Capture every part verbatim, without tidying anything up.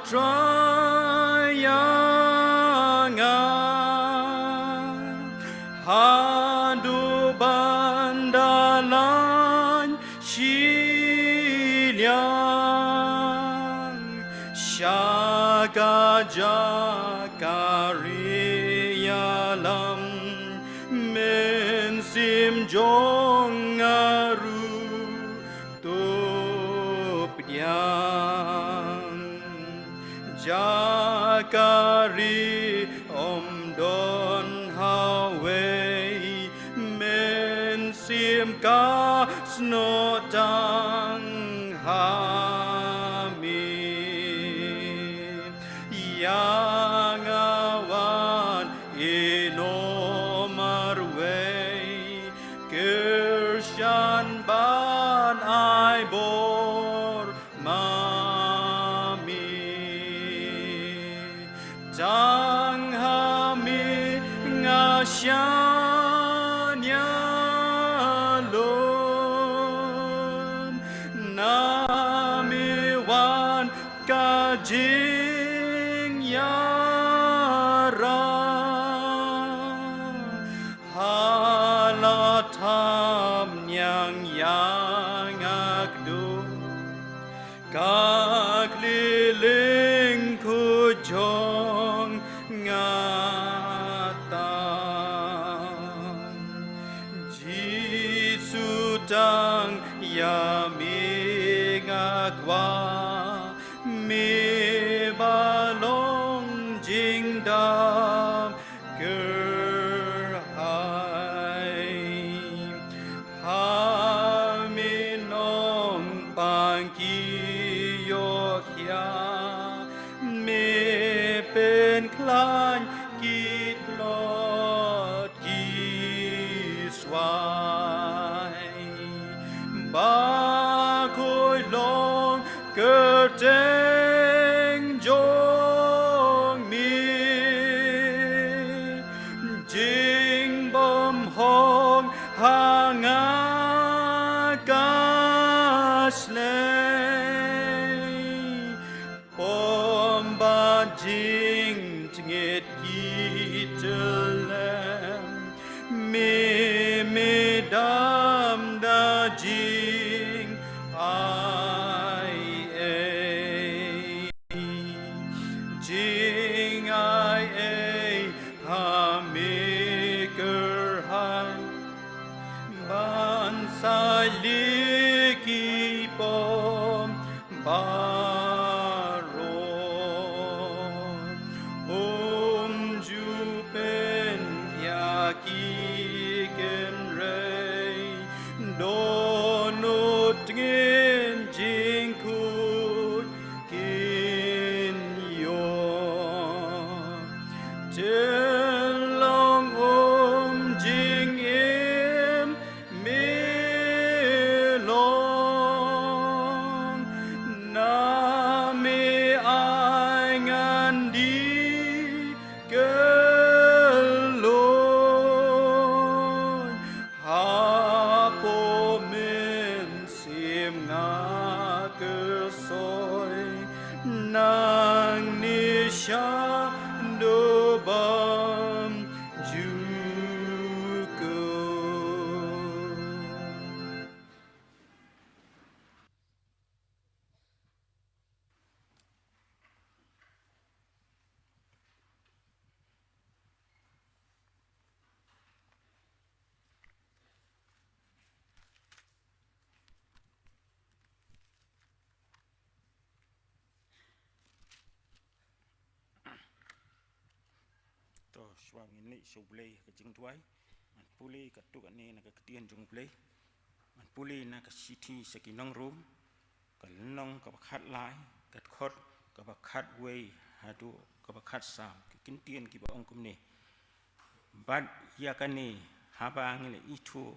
Trai ïa nga haduh ban da lain shiliang, sha ka jaka ri ïalam, mynsiem jong nga ruh to pdiang. Jaka ri ym don hawei, mynsiem ka snoh tang ha me. Ïa nga wan ïehnoh marwei, kyrshan ban ai bor ma me. Tang ha me nga shaniah lum, na me wan ka jingïarap. Ha la tham ñiang ïa nga kdup, ka khlieh lyngkhuid jong nga tam. Jisu, tang ïa me nga kwah, me ba long jingdap kyrhai. Ha me nongpang ki ïoh hiar, me pynkhlaiñ ki tlot ki swai. Ba khuid long kyrteng jong me, jingbymhok ha nga ka shlei. Pom bad jingtngit ki tyllem, me, me dam da jingai ei, jingai ei ha me kyrhai, ban salia ki pom baroh. Um ju pyndiah ki kynrei, dohnud tngen jingkhuid kin ïoh. Te long um jingim me long, na me ai ngan die kylluid. Hapoh mynsiem nga kyrsoi, nangne shaduh bymjuh. To, shuwa ngin leit sha U Blei ka jingduwai. Ngan pule katto katne na ka ktien jong U Blei. Ngan pule na ka shithi sha ki nong Rom, ka lynnong kaba khatlai, ka dkhot kaba khatwei haduh kaba khatsaw, ki kyntien kiba ong kumne. Bad ïa kane, haba ngi la ithuh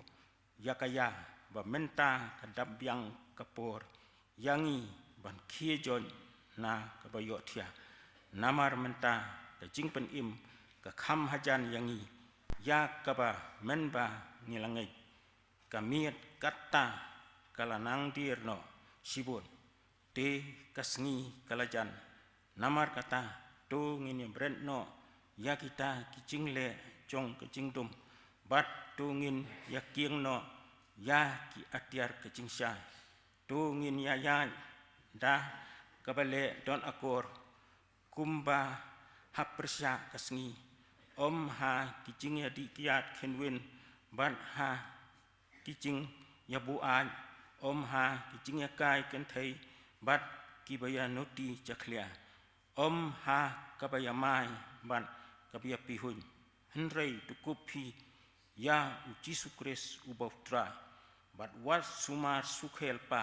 ïa ka ïa ba mynta ka dap biang ka por ïa ngi ban khie join na kaba ïohthiah. Namar mynta ka jingpynim ka kham hajan ïa ngi, ïa kaba mynba ngi la ngeit, ka miet kata ka la nang dier noh shibun, te ka sngi ka la jan Namar kata, to ngin ïa bret noh ïa kita ki jingleh jong ka jingdum, bad to ngin ïa kieng noh ïa ki atiar ka jingshai. To ngin ïa ïaid da kaba leh don akor, kumba ha pyrshah ka sngi, ym ha ki jingïadih kiad kynwin, bad ha ki jingïabuaid, ym ha ki jingïakai kynthei bad kiba ïanuti jakhlia, ym ha kaba ïamai bad kaba ïapihuiñ. Hynrei to kup phi ïa u Jisu Khrist uba u Trai, bad wat sumar sukher pha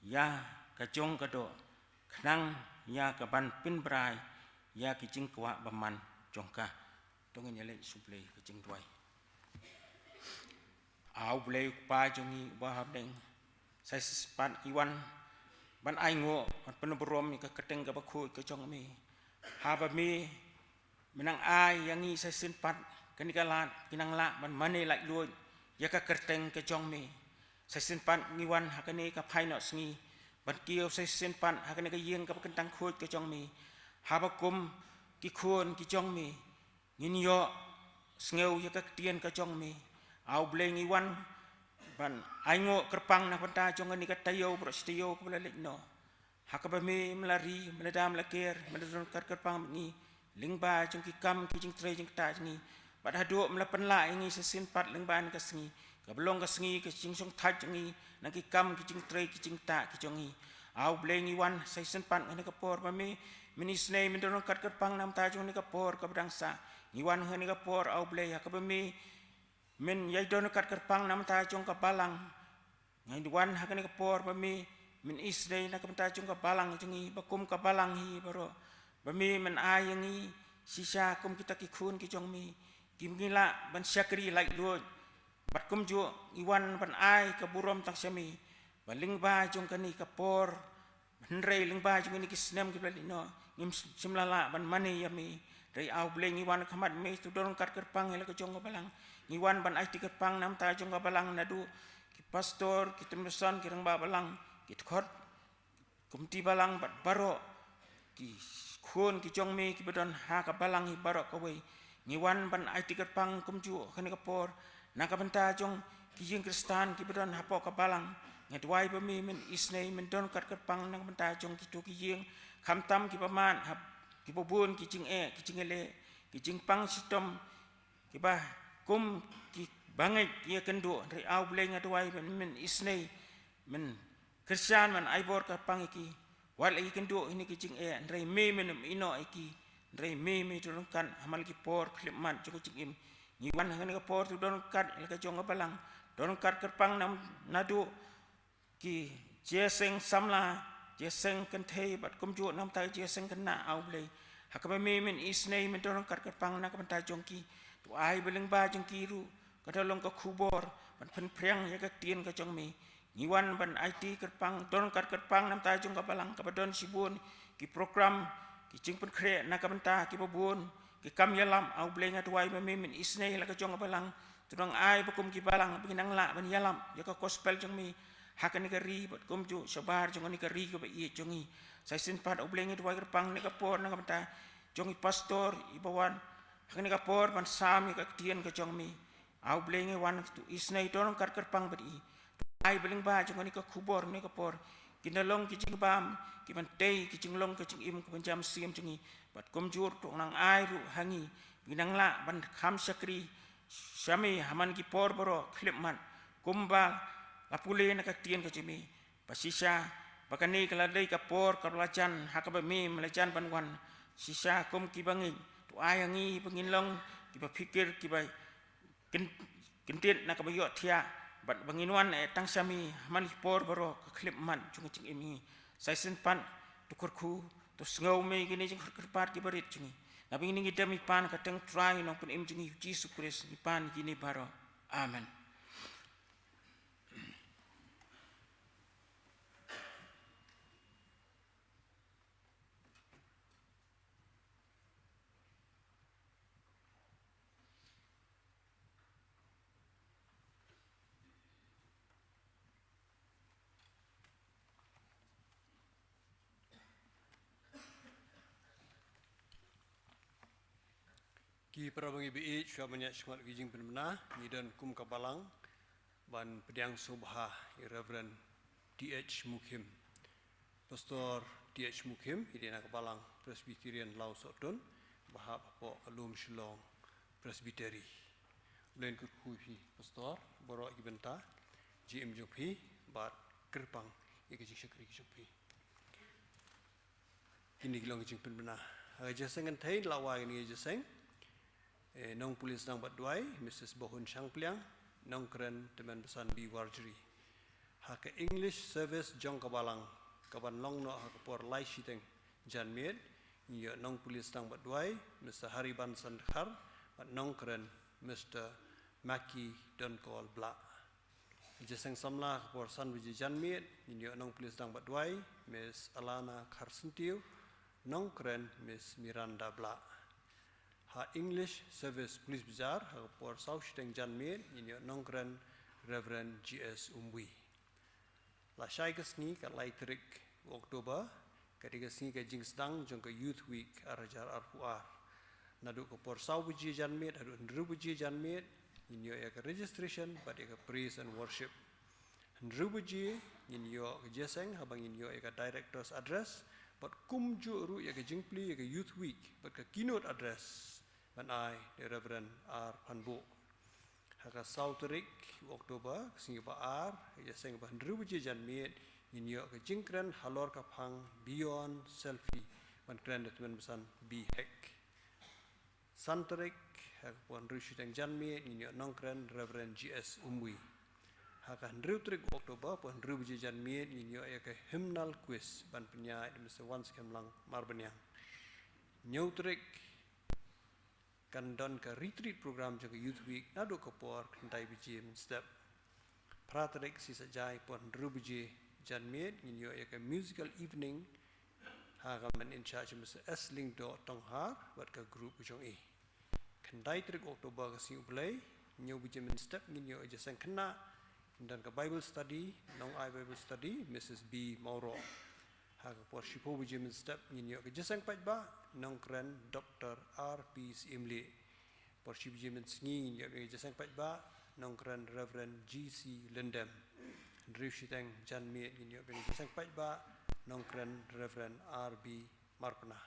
ïa ka jong ka doh, khnang ïa kaban pynbrai ïa ki jingkwah bymman jong ka. To ngin ïaleit sha U Blei ha ka jingduwai. A U Blei U Kpa jong ngi uba ha bneng, sa shisien pat ngi wan ban ainguh, ban pynburom ïa ka kyrteng kaba khuid ka jong me. Haba me, me nang ai ïa ngi sa shisien pat kane ka lad, ngi nang lah ban mane laitluid ïa ka kyrteng ka jong me. Sa shisien pat ngi wan ha kane ka phainot sngi ban kiew sa shisien pat ha kane ka ïing kaba kyntang khuid ka jong me. Haba kum ki khun ki jong me, ngin ïoh sngew ïa ka ktien ka jong me. A U Blei, ngi wan ban ainguh kyrpang na ka bynta jong kane ka taïew baroh shi taïew kaba la leit noh, ha kaba me, me la ri, me la da, me la ker, me la don ryngkat kyrpang bad ngi lyngba jong ki kam ki jingtrei jingktah jong ngi. Bad haduh me la pynlah ïa ngi sa shisien pat lyngba kane ka sngi, kaba long ka sngi ka jingshongthait jong ngi na ki kam ki jingtrei ki jingktah ki jong ngi. A U Blei, ngi wan sa shisien pat ha kane ka por ba me, men isynei, men don ryngkat kyrpang na ka bynta jong kane ka por kaba dang sah. Ngi wan ha kane ka por, A U Blei, ha kaba me, men ïai don ryngkat kyrpang na ka bynta jong ka balang. Ngi wan ha kane ka por ba me, men isynei na ka bynta jong ka balang jong ngi, ba kum ka balang hi baroh, ba me, men ai ïa ngi shisha kum kita ki khun ki jong me, kiba ngi lah ban shakri laitluid. Bad kumjuh ngi wan ban ai ka burom tang sha me, ba lyngba jong kane ka por, hynrei lyngba jong kine ki snem kiba la leit noh, ngim shym la lah ban mane ïa me. Hynrei A U Blei, ngi wan ha khmat me, to don ryngkat kyrpang ïa la ka jong ka balang. Ngi wan ban aiti kyrpang na ka bynta jong ka balang, naduh ki pastor, ki tymmen basan, ki rangbah balang, ki dkhot komiti balang bad baroh ki khun ki jong me kiba don ha ka balang hi baroh kawei. Ngi wan ban aiti kyrpang kumjuh ha kane ka por na ka bynta jong ki ïing Khristan kiba don hapoh ka balang. Nga duwai ba me, men isynei, men don ryngkat kyrpang na ka bynta jong kito ki ïing, khamtam kiba mad, hap kiba bun ki jingeh, ki jingïaleh, ki jingpang shitom, kiba kum ki bangeit ïakynduh. Hynrei A U Blei, nga duwai ba men isynei, men kyrshan, men ai bor kyrpang ïa ki. Wat la ïakynduh ïa kine ki jingeh, hynrei me, men ym ïehnoh ïa ki. Hynrei me, me don ryngkat ha man la ki por khyllipmat jong ka jingim. Ngi wan ha kane ka por, to don ryngkat ïa la ka jong ka balang. Don ryngkat kyrpang na, naduh ki jingïaseng samla, jingïaseng kynthei bad kumjuh na ka bynta jingïaseng khynnah, A U Blei. Ha kaba me, men isynei, men don ryngkat kyrpang na ka bynta jong ki. To ai ba lyngba jong ki ruh ka da long ka khubor ban pynphriang ïa ka ktien ka jong me. Ngi wan ban aiti kyrpang, don ryngkat kyrpang na ka bynta jong ka balang kaba don shibun ki program, ki jingpynkhreh na ka bynta kiba bun, ki kam ïalap. A U Blei, nga duwai ba me, men isynei ïa la ka jong ka balang. To nang ai ba kum ki balang ba ngin nang lah ban ïalap ïa ka gospel jong me ha kane ka ri bad kumjuh shabar jong kane ka ri kaba ïeit jong ngi. Sa shisien pat, A U Blei, ngi duwai kyrpang ha kane ka por na ka bynta jong i pastor iba wan ha kane ka por ban sam ïa ka ktien ka jong me. A U Blei, ngi wan, to isynei, don ryngkat kyrpang bad i. Ai ba lyngba jong kane ka khubor ha kane ka por kin da long ki jingbam kiban tei ki jinglong ka jingim kaban jam siem jong ngi. Bad kumjuh to nang ai ruh ha ngi ba ngin nang lah ban kham shakri sha me ha man ki por baroh khyllipmat, kumba la pule na ka ktien ka jong me. Ba shisha ba kane ka la dei ka por kaba la jan, ha kaba me, me la jan ban wan. Shisha kum ki bangeit, to ai ha ngi ba ngin long kiba phikir, kiba kyn-, kyntiew na kaba ïohthiah, bad ba ngin wan eh tang sha me ha man ki por baroh ka khyllipmat jong ka jingim ngi. Sa shisien pat, to kyrkhu, to sngew me ïa kine ki jingkyrpad kiba rit jong ngi. Naba ïa kine ngi dem, ngi pan ha ka kyrteng u Trai Nongpynim jong ngi, u Jisu Khrist, ngi pan ïa kine baroh. Amen. Ki para bangeit ba ïeit, shuwa ban ïa shngaiñ ki jingpynbna, ngi don kum ka balang ban pdiang sngewbha ïa Reverend T H Mukhim. Pastor T H Mukhim, i dei na ka balang Presbyterian Lawsohtun, ba hap hapoh ka Lum Shillong Presbytery. Len kyrkhu ïa phi Pastor, baroh ki bynta jingim jong phi bad kyrpang ïa ka jingshakri jong phi. Kine ki long ki jingpynbna. Ha ka jingïaseng kynthei la wai kane ka jingïaseng. Eh, Nongpule Sdang bad Dwai, Missus Bohun Shangpliang, Nongkren Tymmen Basan B Warjri. Ha ka English service jong ka balang, ka ban long noh ha ka por lai shiteng janmiet, ngi ïoh Nongpule Sdang bad Dwai, Mister Hariban Sandkhar, bad Nongkren, Mister Maki Donkol Blah. Jingïaseng samla ha ka por san baje janmiet, ngin ïoh Nongpule Sdang bad Dwai, Miss Alana Kharsyntiew, Nongkren, Miss Miranda Blah. Ha English Service Police Bazar, ha ka por saw shiteng janmiet, ngin ïoh Nongkren, Reverend G S Umwi. Lashai ka sngi ka lai tarik u October, ka dei ka sngi ka jingsdang jong ka Youth Week ar hajar arphew ar. Naduh ka por saw baje janmiet, haduh hynriew baje janmiet, ngin ïoh ïa ka registration, bad ïa ka praise and worship. Hynriew baje, ngin ïoh ka jingïaseng, haba ngin ïoh ïa ka director's address, bad kumjuh ruh ïa ka jingplie ïa ka Youth Week, bad ka keynote address, ban ai da Reverend R Phanbuh. Ha ka saw tarik u October, ka sngi ba ar, ka jingïaseng ba hynriew baje janmiet, ngin ïoh ka jingkren halor ka phang Beyond Selfie, ban kren da Tymmen Basan B Hek. San tarik, ha ka por hynriew shiteng janmiet, ngin ïoh Nongkren Reverend G S Umwi. Ha ka hynriew tarik u October, por hynriew baje janmiet, ngin ïoh ïa ka hymnal quiz, ban pynïaid da Mister Wanskhem Lang Marbaniang. Hynñiew tarik, kan don ka retreat program jong ka Youth Week naduh ka por khyndai baje mynstep. Phra tarik sngi Saitjaiñ por hynriew baje janmiet ngin ïoh ïa ka musical evening ha ka ban in charge Mister S Lyngdoh Tonghar bad ka group jong i. Khyndai tarik October ka sngi U Blei, hynñiew baje mynstep ngin ïoh ïa ka jingïaseng khynnah, ngin don ka Bible study, Nongai Bible study, Missus B Mawroh. Ha ka por shiphew baje mynstep ngin ïoh ka jingïaseng paidbah, Nongkren Doctor R P Syiemlieh. Por shi baje mynsngi ngin ïoh ka jingïaseng paidbah, Nongkren Reverend G C Lyndem. Hynriew shiteng janmiet ngin ïoh ka jingïaseng paidbah, Nongkren Reverend R B Marpna.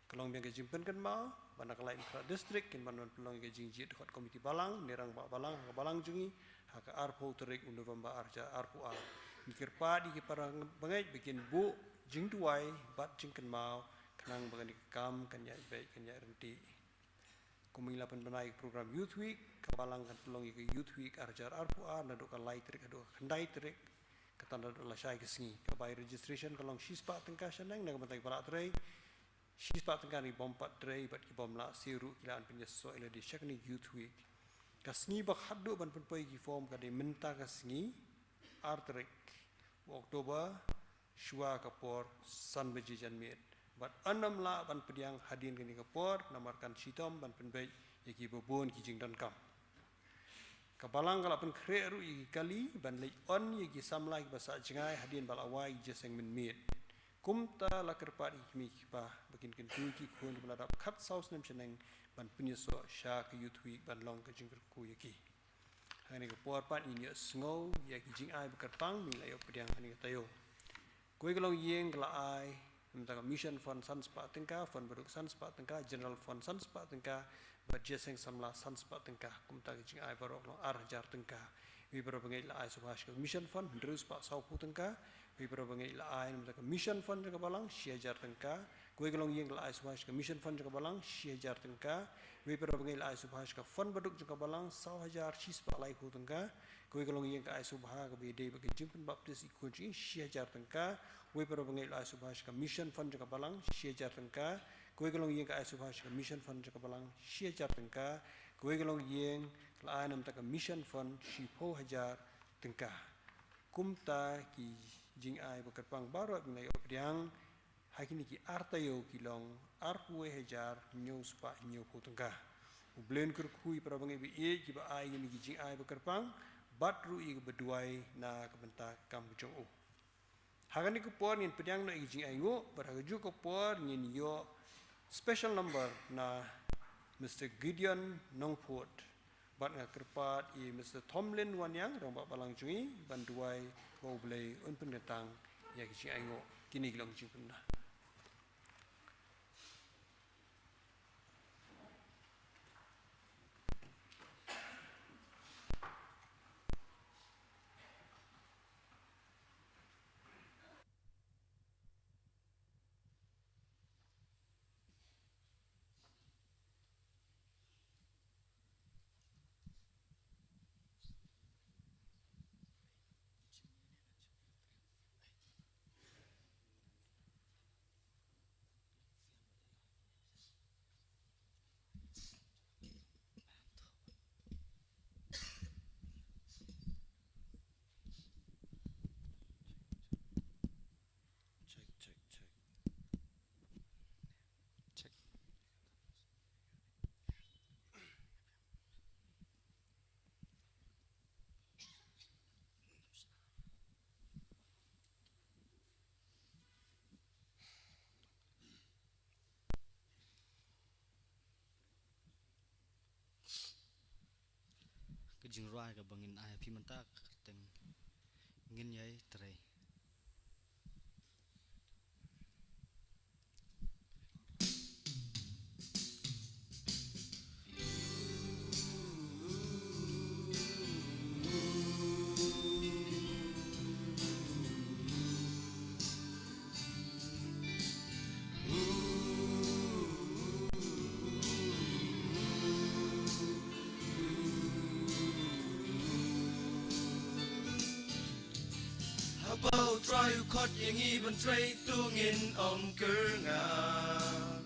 Ka long biang ka jingpynkynmaw ba na ka Laitumkhrah District kin ban ban pynlong ïa ka jingjied dkhot Komiti Balang ne Rangbah Balang ha ka balang jong ngi ha ka arphew tarik u November ar hajar arphew ar. Ngi kyrpad ïa ki para bangeit ba kin buh jingduwai bad jingkynmaw khnang ba kane ka kam kan ïaid beit kan ïaid ryntih. Kum ba ngi la pynbna ïa ka program Youth Week, ka balang kan pynlong ïa ka Youth Week ar hajar arphew ar naduh ka lai tarik haduh ka khyndai tarik. Kata naduh lashai ka sngi. Ka bai registration ka long shispah tyngka shaneng na ka bynta ki ba lah trei. Shispah tyngka na ki bym pat trei bad ki bym lah siew ruh ki lah ban pynïasoh ïa lade sha kane ka Youth Week. Ka sngi ba khatduh ban pynpoi ki form ka dei mynta ka sngi, ar tarik u October, shuwa ka por san baje janmiet. Bad ym lah ban pdiang hadien kane ka por namar kan shitom ban pynbeit ïa kiba bun ki jingdonkam. Ka balang ka la pynkhreh ruh ïa ki kali ban leit on ïa ki samla kiba sah jngai hadien ba la wai ïa ka jingïaseng mynmiet. Kumta la kyrpad ïa ki kmie ki kpa ba kin kyntu ïa ki khun kiba la dap khatsaw snem shaneng ban pynïasoh sha ka Youth Week ban long ka jingkyrkhu ïa ki. Ha kane ka por pat ngin ïohsngew ïa ki jingai ba kyrpang ba ngi la ïoh pdiang ha kane ka taïew. Kawei ka longïing ka la ai na ka bynta ka Mission Fund san spah tyngka, Fund Baduk san spah tyngka, General Fund san spah tyngka, bad jingïaseng samla san spah tyngka. Kumta ka jingai baroh ka long ar hajar tyngka. Wei para bangeit la ai sngewbha sha ka Mission Fund hynriew spah sawphew tyngka. Wei para bangeit la ai na ka bynta ka Mission Fund jong ka balang shi hajar tyngka. Kawei ka longïing ka la ai sngewbha sha ka Mission Fund jong ka balang shi hajar tyngka. Wei para bangeit la ai sngewbha sha ka Fund Baduk jong ka balang saw hajar shispah laiphew tyngka. Kawei ka longïing ka ai sngewbha kaba ïadei bad ka jingpynbaptis ïa ki khun jong ngi shi hajar tyngka. Wei para bangeit la ai sngewbha sha ka Mission Fund jong ka balang shi hajar tyngka. Kawei ka longïing ka ai sngewbha sha ka Mission Fund jong ka balang shi hajar tyngka. Kawei ka longïing ka la ai na ka bynta ka Mission Fund shiphew hajar tyngka. Kumta ki jingai ba kyrpang baroh ba ngi la ïoh pdiang ha kine ki ar taïew ki long arphew wei hajar hynñiew spah hynñiewphew tyngka. U Blei un kyrkhu ïa para bangeit ba ïeit kiba ai ïa kine ki jingai ba kyrpang bad ruh ïa kiba duwai na ka bynta ka kam ka jong u. Ha kane ka por ngin pdiang noh ïa ki jingainguh bad ha kajuh ka por ngin ïoh special number na Mister Gideon Nongput. Bad nga kyrpad ïa Mister Thomlin Wanniang, rangbah balang jong ngi, ban duwai ba U Blei un pynkyntang ïa ki jingainguh. Kine ki long jingpynbna. Check, check, check. Check. Ka jingrwai kaba ngin ai ha phi mynta ka kyrteng Ngin Ïai Trei. Haba U Trai u khot ïa ngi ban trei, to ngin ym kyrngah.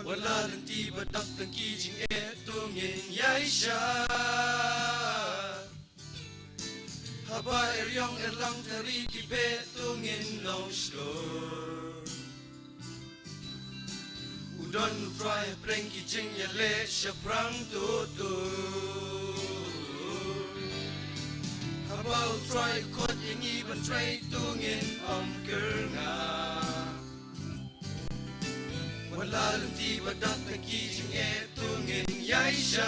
Wat la lynti ba dap tang ki jingeh, to ngin ïaishah. Haba eriong erlang tari ki beh, to ngin long shlur. U don U Trai hapdeng ki jingïaleh shaphrang to to. Haba U Trai u khot ïa ngi ban trei, to ngin ym kyrngah. Wat la lynti ba dap tang ki jingeh, to ngin ïaishah.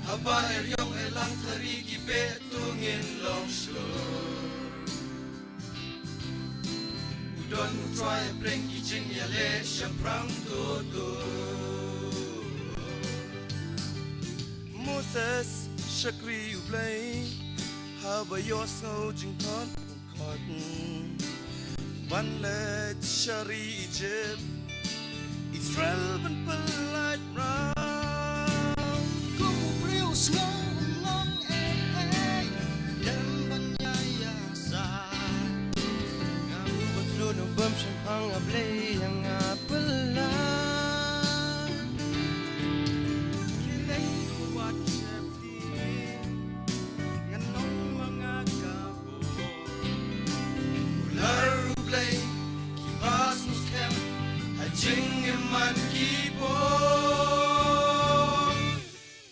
Haba eriong erlang tari ki beh, to ngin long shlur. U don U Trai hapdeng ki jingïaleh shaphrang to to. Moses shakri U Blei, haba ïohsngew jingthot u khot ban leit sha ri Ijipt, Israel ban pyllait mraw. Kum u briew sngew um long ei ei, dem ban ïai ïasaid. Nga u ba tlot u bym shemphang, A Blei ïa nga pyllait. Ki lei ki wat sheptieng, ngan ong ma nga ka bor. Kular U Blei, ki ba sngewskhem ha jingim man ki por.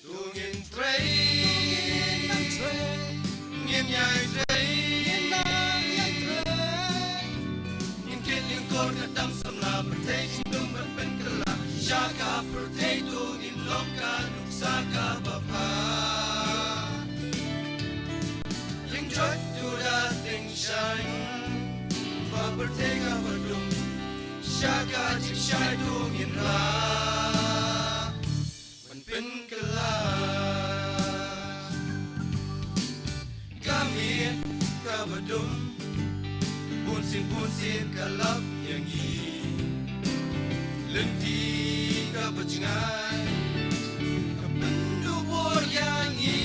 To ngin trei, ngin ïai trei, ngin kit lyngkor ka dam samla, pyrthei jingdum ban pynkylla. Sha ka pyrthei to ngin long ka nuksa kaba bha. Ïeng jot to da tyngshaiñ, ba pyrthei kaba dum. Sha ka jingshai to ngin rah ban pynkylla. Ka miet kaba dum, bunsien bunsien ka lap ïa ngi. Lynti kaba jngai ka pynduh bor ïa ngi.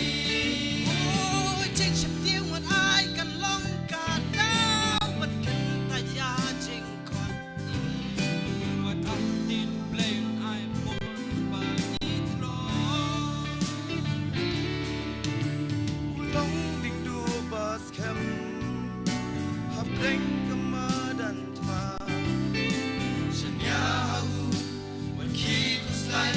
O jingsheptieng wat ai kan long ka daw ban kyntait ïa jing U long ding duh ba skhem hapdeng ka madan thma. Shaniah ha u wat khie khuslai,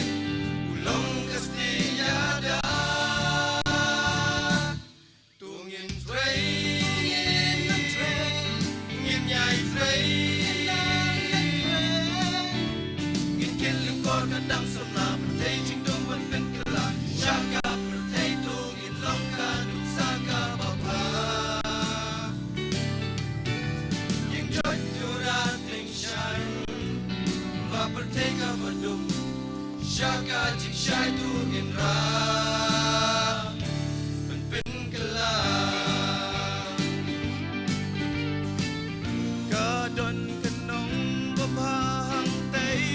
Ka dang samla pyrthei jingdum ban pynkylla sha ka pyrthei, to ngin long ka duk sa kaba bha. Ïeng joit to da teng shan ba pyrthei kaba dum sha ka jingshai, to ngin rah ban pynkylla. Ka don ka nong ba bha hangtei.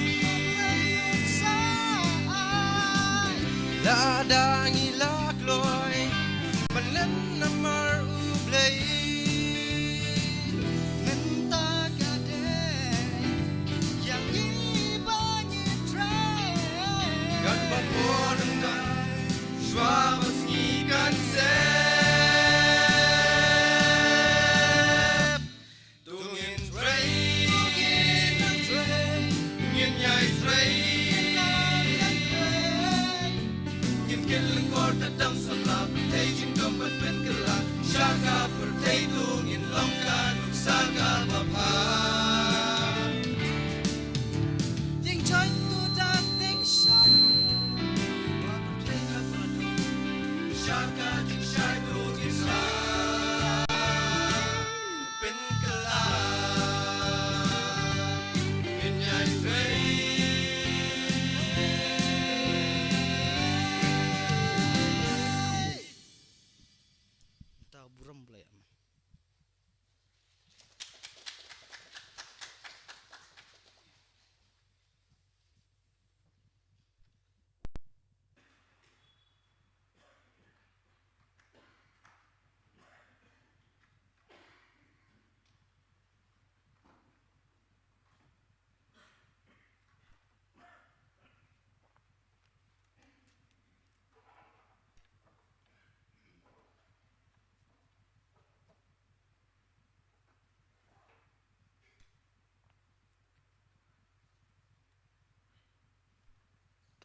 Lada ngi la kloi, mynnin namar U Blei. Mynta ka dei ïa ngi ba ngi trei. Katba por dang don, shuwa ba sngi kan sep. To ngin trei, ngin ïai trei, ngin kit lyngkor ka dang samla pyrthei jingdum ban pynkylla sha ka pyrthei, to ngin long ka nuksa kaba bha. Ïeng joit to da teng shan ba pyrthei kaba dum sha ka jingshai, to ngin rah ban pynkylla. Ngin ïai trei. Ta burom Blei, amen.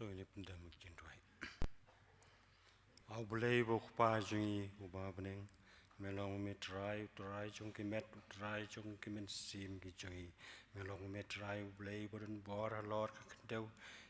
To ngin ïa pyndem ïa ka jingduwai. A U Blei uba U Kpa jong ngi uba ha bneng, me long me Trai, u Trai jong ki met, u Trai jong ki mynsiem ki jong ngi. Me long me Trai U Blei ba don bor halor ka khyndew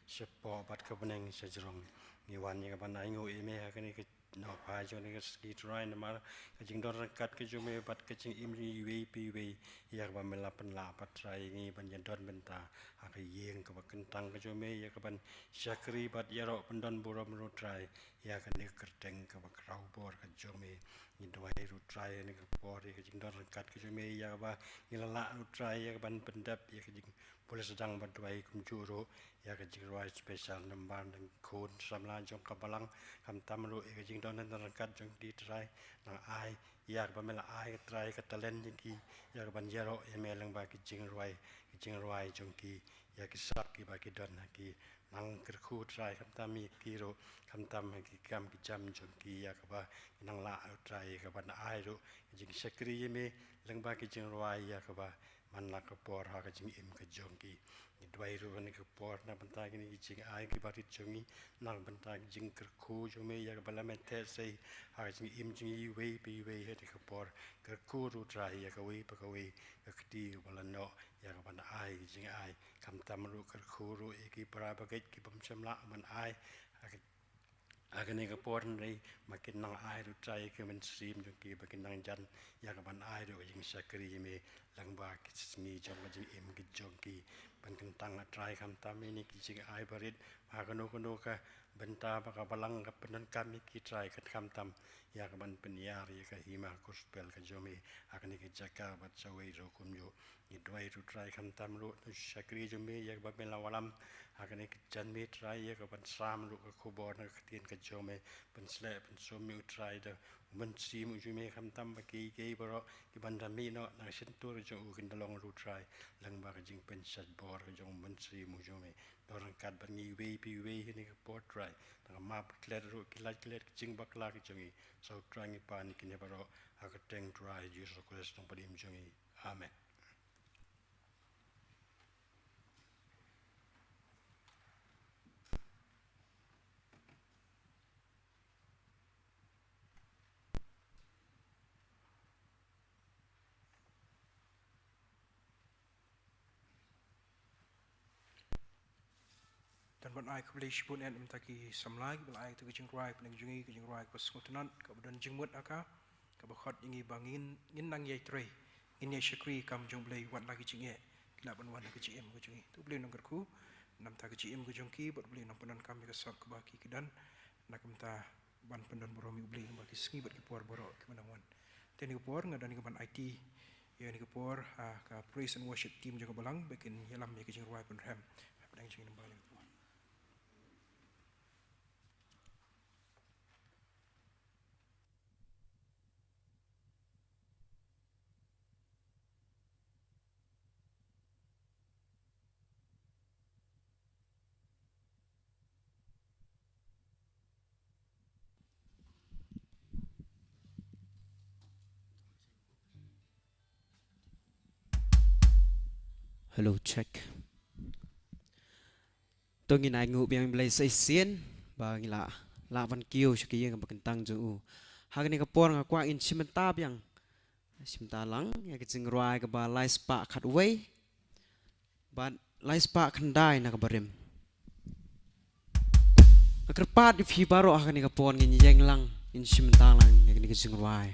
shapoh bad ka bneng shajrong. Ngi wan ïa ka ban ainguh ïa me ha kane ka nongphai jong kane ka sngi Trai namar ka jingdon ryngkat ka jong me bad ka jingim jong ngi iwei pa iwei ïa kaba me la pynlah pat Trai ïa ngi ban ïa don bynta ha ka ïing kaba kyntang ka jong me ïa ka ban shakri bad ïaroh pyndon burom ruh Trai ïa kane ka kyrteng kaba khraw bor ka jong me. Ngi duwai ruh Trai ïa kane ka por ïa ka jingdon ryngkat ka jong me ïa kaba ngi la lah ruh Trai ïa ka ban pyndep ïa ka jing pule sdang ba duwai kumjuh ruh ïa ka jingrwai special number na ki khun samla jong ka balang, khamtam ruh ïa ka jingdon ryngkat jong ki Trai, nang ai ïa kaba me la ai Trai ka talent jong ki ïa ka ban ïaroh ïa me lyngba ki jingrwai, ki jingrwai jong ki ïa ki sap kiba ki don ha ki, nang kyrkhu Trai khamtam ïa ki ruh, khamtam ha ki kam ki jam jong ki ïa kaba nang lah Trai ïa ka ban ai ruh ka jingshakri ïa me lyngba ki jingrwai ïa kaba man la ka por ha ka jingim ka jong ki. Ngi duwai ruh kane ka por na bynta kine ki jingai kiba rit jong ngi, na bynta ki jingkyrkhu jong me ïa kaba la me theh sei ha ka jingim jong ngi iwei pa iwei ha kane ka por. Kyrkhu ruh Trai ïa kawei pa kawei ka kti kaba la noh ïa ka ban ai ki jingai. Khamtam ruh kyrkhu ruh ïa ki para bangeit ki bym shym lah ban ai ha ka ha kane ka por hynrei ma kin nang ai ruh Trai ïa ka mynsiem jong ki ba kin nang jan ïa ka ban ai ruh ka jingshakri ïa me lyngba ki sngi jong ka jingim ki jong ki. Ban kyntang ah Trai khamtam ïa kine ki jingai barit ha kano kano ka bynta ba ka balang ka pyndonkam ïa ki Trai, kat khamtam ïa ka ban pynïar ïa ka hima gospel ka jong me ha kane ka jaka bad shawei ruh kumjuh. Ngi duwai ruh Trai khamtam ruh na u shakri jong me ïa kaba me la wallam ha kane ka janmiet Trai ïa ka ban sam ruh ka khubor na ka ktien ka jong me, pynsleh pynsum ïa u Trai da u Mynsiem u jong me khamtam ba kiei kiei baroh ki ban da mih noh na ka shyntur jong u kin da long ruh Trai lyngba ka jingpynshait bor ka jong u Mynsiem u jong me. Don ryngkat bad ngi iwei pa iwei ha kane ka por Trai, da ka map klet ruh ki lait klet ki jingbakla ki jong ngi. Sa u Trai ngi pan ïa kine baroh ha ka kyrteng Trai Jisu Khrist Nongpynim jong ngi. Amen. To Ban ai khublei shibun ïa mynta ki samla kiba la ai ïa ka jingrwai pdeng jong ngi, ka jingrwai kaba sngewtynnat, kaba don jingmut ha ka, kaba khot ïa ngi ba ngin, ngin nang ïai trei, ngin ïai shakri kam jong U Blei, wat la ki jingeh ki lah ban wan ha ka jingim ka jong ngi. To U Blei un nang kyrkhu na ka bynta ka jingim ka jong ki, bad U Blei un nang pyndonkam ïa ka sap kaba ki, ki don, na ka bynta ban pyndon burom ïa U Blei namar ki sngi bad ki por baroh kiba nang wan. Te kane ka por nga don ïa ka ban aiti ïa kane ka por ha ka praise and worship team jong ka balang ba kin ïalam ïa ka jingrwai pynrhem hapdeng jong ngi, namar kane ka por. Hello, check. To ngin ai nguh biang ïa U Blei sa shisien ba ngi lah, lah ban kiew sha ka ïing ba kyntang jong u. Ha kane ka por nga kwah ngin shim bynta biang, shim bynta lang ïa ka jingrwai kaba lai spah khatwei bad lai spah khyndai na ka barim. Nga kyrpad ïa phi baroh ha kane ka por ngin ïeng lang, ngin shim bynta lang ïa kane ka jingrwai.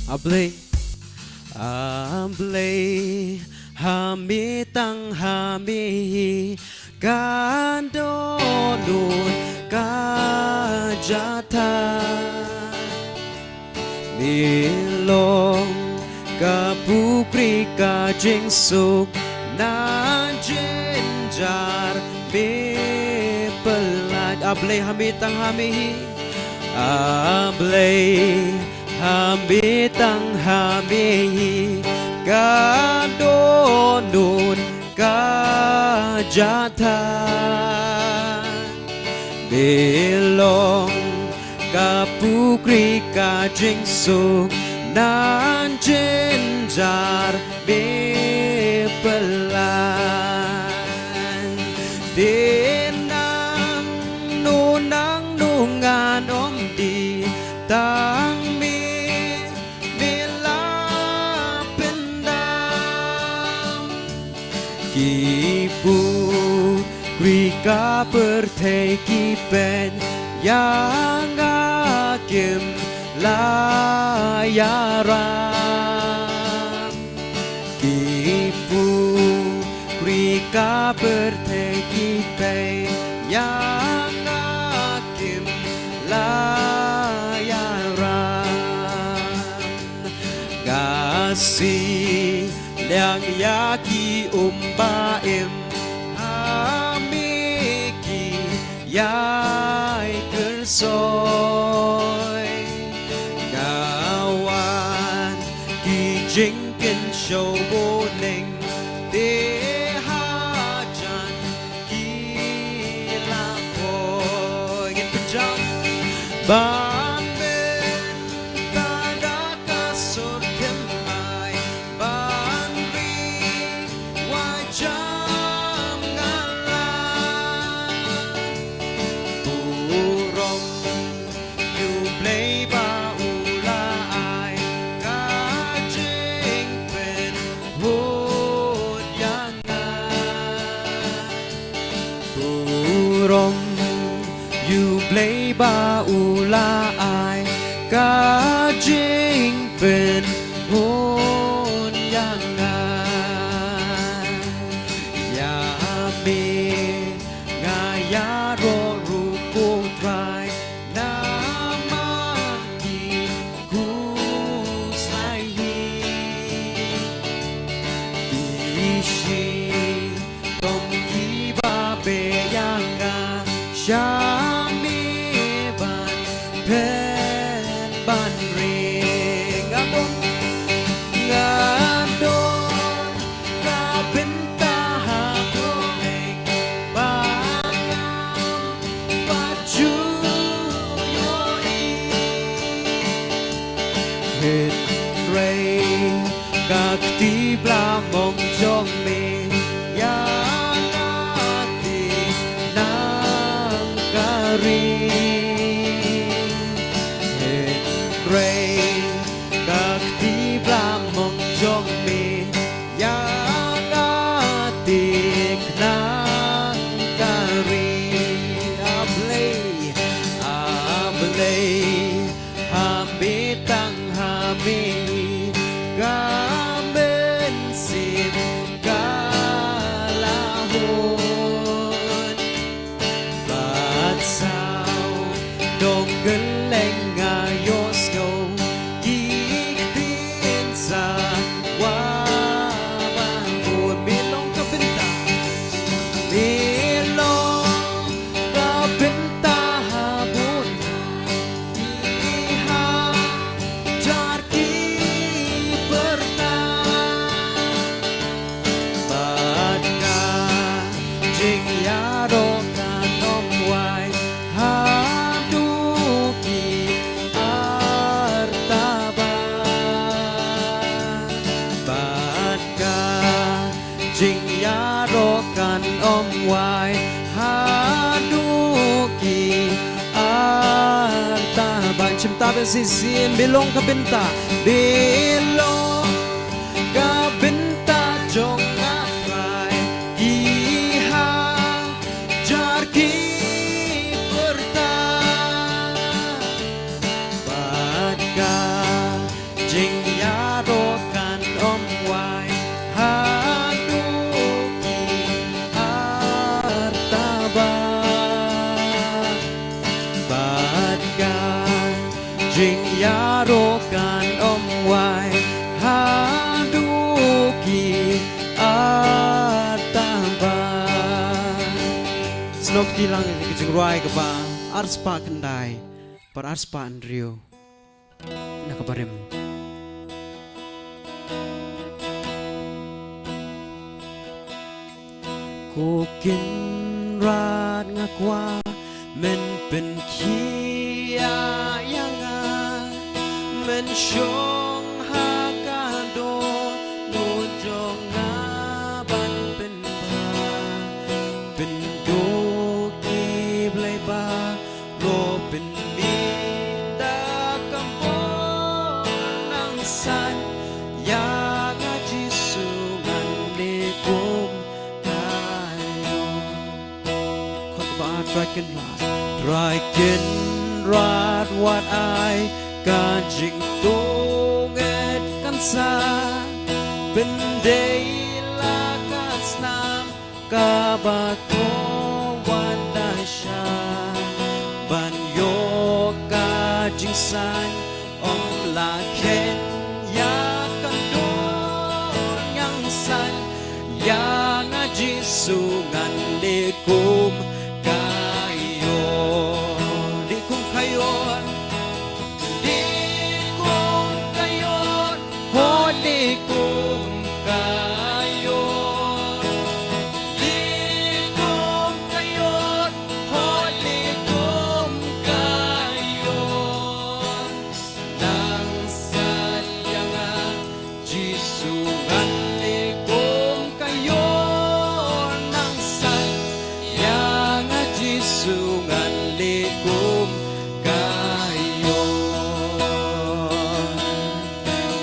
A Blei, A Blei, ha me tang ha me hi kan don nun ka jaka. Me long ka pukri ka jingsuk, na jynjar me pyllait. A Blei, ha me tang ha me hi. A Blei, ha me tang ha me hi kan don nun ka jaka. Me long ka pukri ka jingsuk, na jynjar me pyllait. Te nangno nangno ngan ym dei tang me, me la pyndam. Ki pukri ka pyrthei ki peit ïa nga kim la ïaram. Ki pukri ka pyrthei ki peit ïa nga kim la ïaram. Nga sih liang ïa ki um ba im, ha me ki ïai kyrsoi. Nga wan ki jingkynshew bun neng, te hajan ki la poi. Ngin pynjam. Ban bynta da ka sur thymmai, ban ri wa jam nga la. Burom ïa U Blei ba u la ai ka jingpynhun ïa nga. Burom ïa U Blei ba u la ai ka jingpynhun ïa nga. Ïa me nga ïaroh ruh ko Trai, namar ki khuslai hi. Ki shitom kiba beh ïa nga, sha me ban phet ban ring. Nga don, nga don ka bynta ha pdeng ba ngam pat ju ïohi. Hynrei ka kti blamong jong me ïa nga te nang ka ri. Hynrei ka kti blamong ym wai haduh ki arta ban. Shim ta bad shisien, Bilong ka bynta, bilong ka bynta jong nga Trai, ki hajar ki pyrta bad ka jingïaroh kan ym wai haduh ki arta bad, bad ka jingïaroh kan ym wai haduh ki arta bad. Sngewbha kti lang ïa ka jingrwai kaba arspah khyndai bad arspah hynriew. Na ka barim. Ko Kynrad, nga kwah men pynkhia ïa nga, men shong ha ka dohnud jong nga ban pynbha, pynduh ki blei ba Ro pynmih da ka bor nang saiñ ïa nga Jisu ngan leh kum ka ïoh. Khot ba Trai Kynrad, Trai Kynrad wat ai ka jingtngit kan sa pyndei la ka snam kaba ko wan da sha ban ïoh ka jingsaiñ, ym lah khet ïa ka dur nang saiñ ïa nga Jisu ngan leh kum ka ïoh. Leh kum ka ïoh. Leh kum ka ïoh, ho leh kum ka ïoh. Leh kum ka ïoh, ho leh kum ka ïoh. Nang saiñ ïa nga Jisu ngan leh kum ka ïoh, nang saiñ ïa nga Jisu ngan leh kum ka ïoh.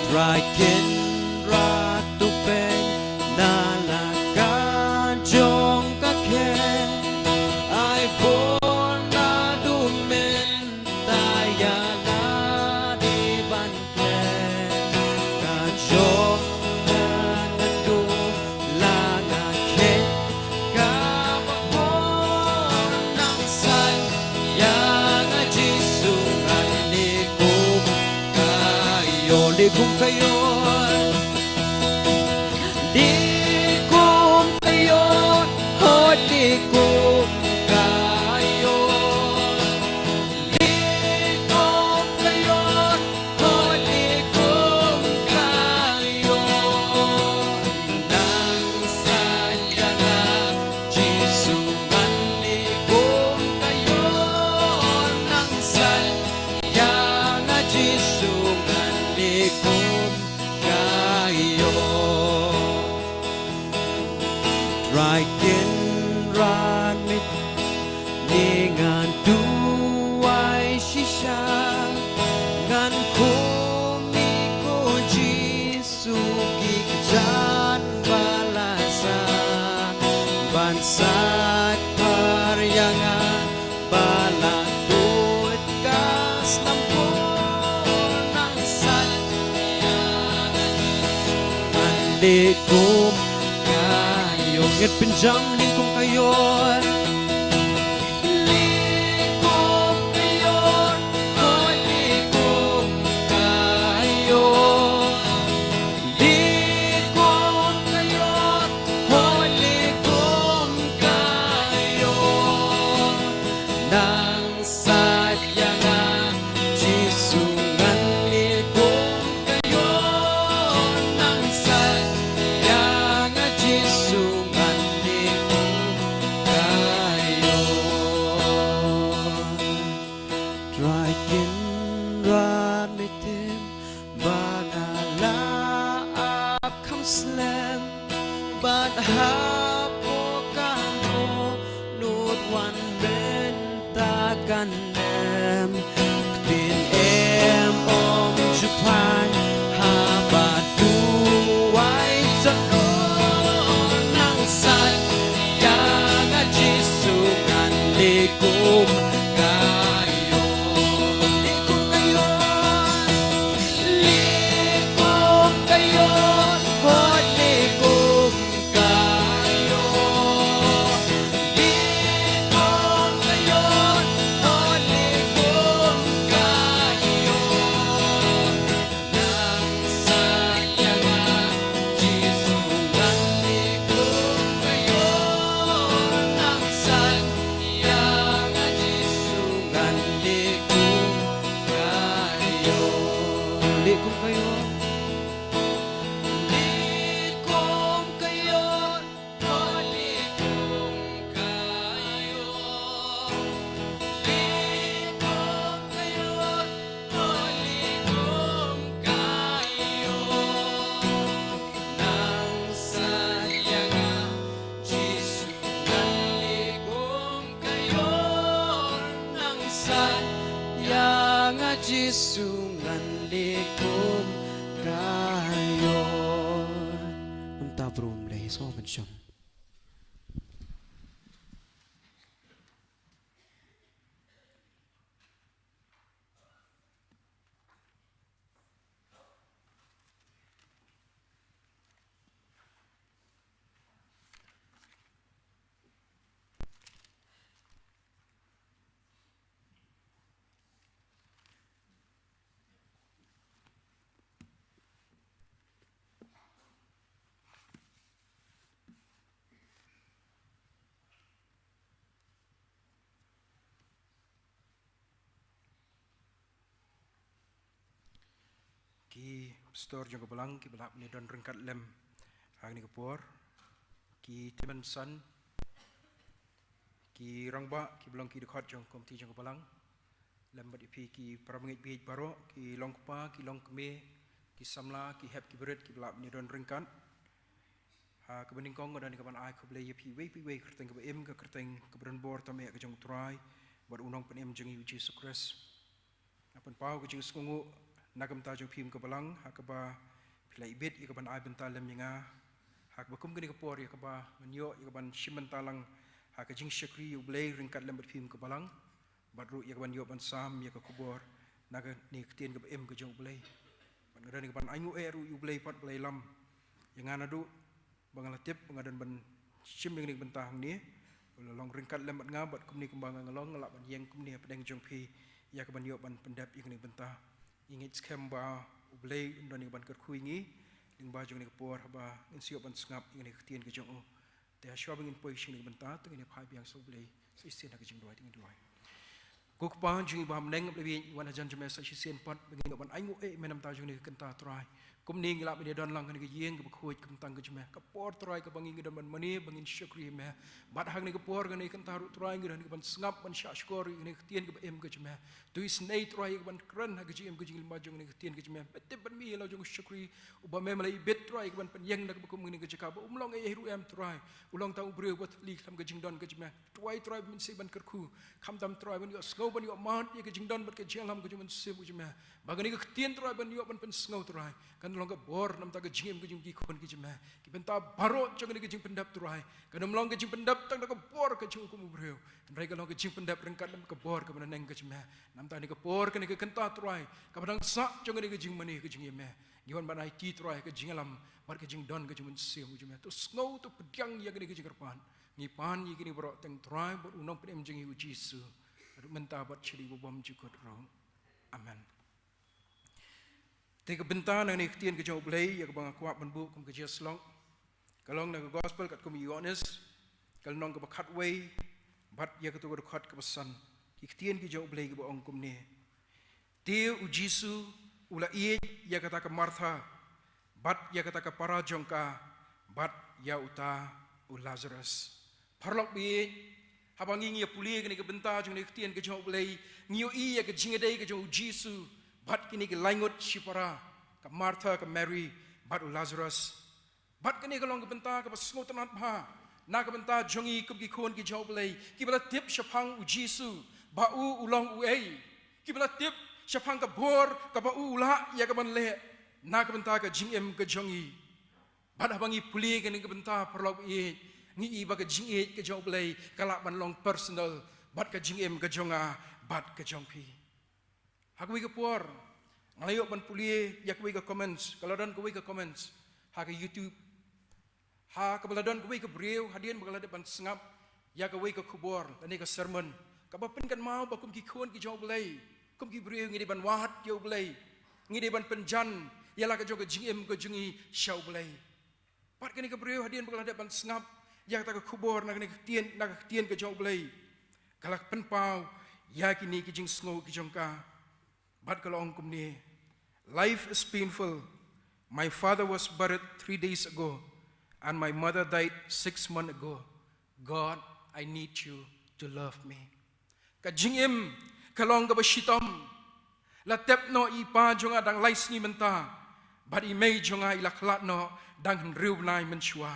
Trai Kynrad, to peit na la ka jong ka khet, ai bor naduh mynta ïa lade ban klet. Ka jong nga naduh la nga khet, kaba bor nang saiñ ïa nga Jisu ngan leh kum ka ïoh. Leh kum ka ïoh. Leh kum ka ïoh, ho leh kum ka ïoh. Leh kum ka ïoh, ho leh kum ka ïoh. Nang saiñ ïa nga Jisu ngan leh kum ka ïoh, nang saiñ ïa nga Jisu ngan leh kum ka ïoh. Trai Kynrad, mynne ngan duwai shisha, ngan khmih ko Jisu ki kjat ba la sah ban sait phar ïa nga, ba la tuid ka snam bor nang saiñ ïa nga Jisu ngan leh kum ka ïoh. Ngin pynjam. Leh kum ka ïoh. Leh kum ka ïoh, ho leh kum ka ïoh. Leh kum ka ïoh, ho leh kum ka ïoh. Nang sait ïa nga Jisu ngan leh kum ka ïoh, nang sait ïa nga Jisu ngan leh kum ka ïoh. Trai Kynrad, me tip ba nga la ap kham slem bad hapoh ka Jisu ngan leh kum ka ïoh. Namta brum leh so ban shong. Ki pastor jong ka balang, ki ba lah ban ïa don ryngkat lem ha kane ka por. Ki tymmen basan, ki rangbah, ki ba long ki dkhot jong ka komiti jong ka balang. Lem bad ïa phi ki para bangeit baieit baroh, ki long kpa, ki long kmie, ki samla, ki hep ki barit, ki ba lah ban ïa don ryngkat. Ha kaba nyngkong nga don ïa ka ban ai khublei ïa phi iwei pa iwei, kyrteng kaba im, ka kyrteng kaba don bor tam eh ka jong U Trai bad U Nongpynim jong ngi U Jisu Khrist. Nga pynpaw ka jingsngewnguh na ka bynta jong phi kum ka balang, ha kaba phi la ibit ïa ka ban ai bynta lem ïa nga. Ha kaba kum kane ka por ïa kaba ngan ïoh ïa ka ban shim bynta lang ha ka jingshakri ïa U Blei ryngkat lem bad phi kum ka balang. Bad ruh ïa ka ban ïoh ban sam ïa ka khubor na kane ka ktien kaba im ka jong U Blei. Bad nga don ïa ka ban ainguh eh ruh ïa U Blei pat ba la ïalam ïa nga naduh ba nga la tip ba nga don ban shim ïa kane ka bynta hangne. U la long ryngkat lem bad nga bad kumne kumba nga long nga lah ban ïeng kumne hapdeng jong phi ïa ka ban ïoh ban pyndep ïa kane ka bynta. Ngi ngeit skhem ba U Blei un don ïa ka ban kyrkhu ïa ngi lyngba jong kane ka por haba ngin sa ïoh ban sngap ïa kane ka ktien ka jong u. Te ha shuwa ba ngin poi sha kane ka bynta, to ngin ïa phai biang sha U Blei sa shisien ha ka jingduwai, to ngin duwai. Ko Kpa jong ngi ba ha bneng, ba la ïeit, ngi wan hajan jong me sa shisien pat ba ngin ïoh ban ainguh eh ïa me na ka bynta jong kane ka kynta, Trai. Kumne ngi lah ban ïa don lang ha kane ka ïing kaba khuid, ka bynta ka jong me. Ka por, Trai, kaba ngi ngi don ban mane, ba ngin shakri ïa me. Bad ha kane ka por, kane ka kynta ruh, Trai, ngi don ïa ka ban sngap, ban shahshkor ïa kane ka ktien kaba im ka jong me. To isynei, Trai, ïa ka ban kren ha ka jingim ka jingim lyngba jong kane ka ktien ka jong me. Me tip bad me ïa la jong u shakri uba me me la ibit, Trai, ïa ka ban pynïeng na kaba kum kane ka jaka ba um long ei ei ruh em, Trai. U long tang u briew uba thylli khlem ka jingdon ka jong me. Duwai, Trai, ba men sa ïa ban kyrkhu. Khamtam, Trai, ban ïohsngew, ban ïohmad ïa ka jingdon bad ka jingïalam ka jong u Mynsiem ka jong me. Ba kane ka ktien, Trai, ban ïoh ban pynsngew, Trai, kan long ka bor na ka bynta ka jingim ka jong ki khun ki jong me. Ki bynta baroh jong kane ka jingpyndep, Trai, kan ym long ka jingpyndep tang da ka bor ka jong u kum u briew, hynrei kan long ka jingpyndep ryngkat lem ka bor kaba na bneng ka jong me. Na ka bynta kane ka por, kane ka kynta, Trai, kaba dang sah jong kane ka jingmane ka jong ngi ïa me, ngi wan ban aiti, Trai, ka jingïalam bad ka jingdon ka jong u Mynsiem ka jong me. To sngew, to pdiang ïa kane ka jingkyrpad. Ngi pan ïa kine baroh teng, Trai, bad U Nongpynim jong ngi U Jisu, naduh mynta bad sha kaba bymjukut ruh. Amen. Te ka bynta na kane ka ktien ka jong U Blei ïa kaba nga kwah ban buh kum ka jingïasyllok ka long na ka Gospel katkum u Ïoannis, ka lynnong kaba khatwei bad ïa kato ka dkhot kaba san. Ki ktien ki jong U Blei kiba ong kumne: Te U Jisu u la ïeit ïa kata ka Martha bad ïa kata ka para jong ka bad ïa uta u Lazarus. Paralok baieit, haba ngi ngi ïa pule kane ka bynta jong kane ka ktien ka jong U Blei, ngi ïohi ïa ka jingïadei ka jong U Jisu bad kine ki laingut shipara, ka Martha, ka Mary bad u Lazarus. Bad kane ka long ka bynta kaba sngewtynnat bha na ka bynta jong ngi kum ki khun ki jong U Blei, kiba la tip shaphang U Jisu ba u u long uei, kiba la tip shaphang ka bor kaba u u lah ïa ka ban leh na ka bynta ka jingim ka jong ngi. Bad haba ngi pule kane ka bynta, paralok baieit, ngi i ba ka jingïeit ka jong U Blei ka lah ban long personal bad ka jingim ka jong nga bad ka jong phi. Ha kawei ka por, Nga la ïoh ban pule ïa kawei ka comments, ka la don kawei ka comments ha ka YouTube. Ha kaba la don kawei ka briew, hadien ba ka la dep ban sngap ïa kawei ka khubor lane ka sermon, kaba pynkynmaw ba kum ki khun ki jong U Blei, kum ki briew ngi dei ban wad ïa U Blei, ngi dei ban pynjan ïa la ka jong ka jingim ka jong ngi sha U Blei. Bad kane ka briew, hadien ba ka la dep ban sngap ïa kata ka khubor na kane ka ktien, na ka ktien ka jong U Blei, ka la pynpaw ïa kine ki jingsngew ki jong ka. Bad ka la ong kumne: "Life is painful. My father was buried three days ago, and my mother died six months ago. God, I need you to love me." Ka jingim ka long kaba shitom. La tep noh i pa jong nga dang lai sngi mynta, bad i mei jong nga i la khlad noh dang hynriew bnai mynshuwa.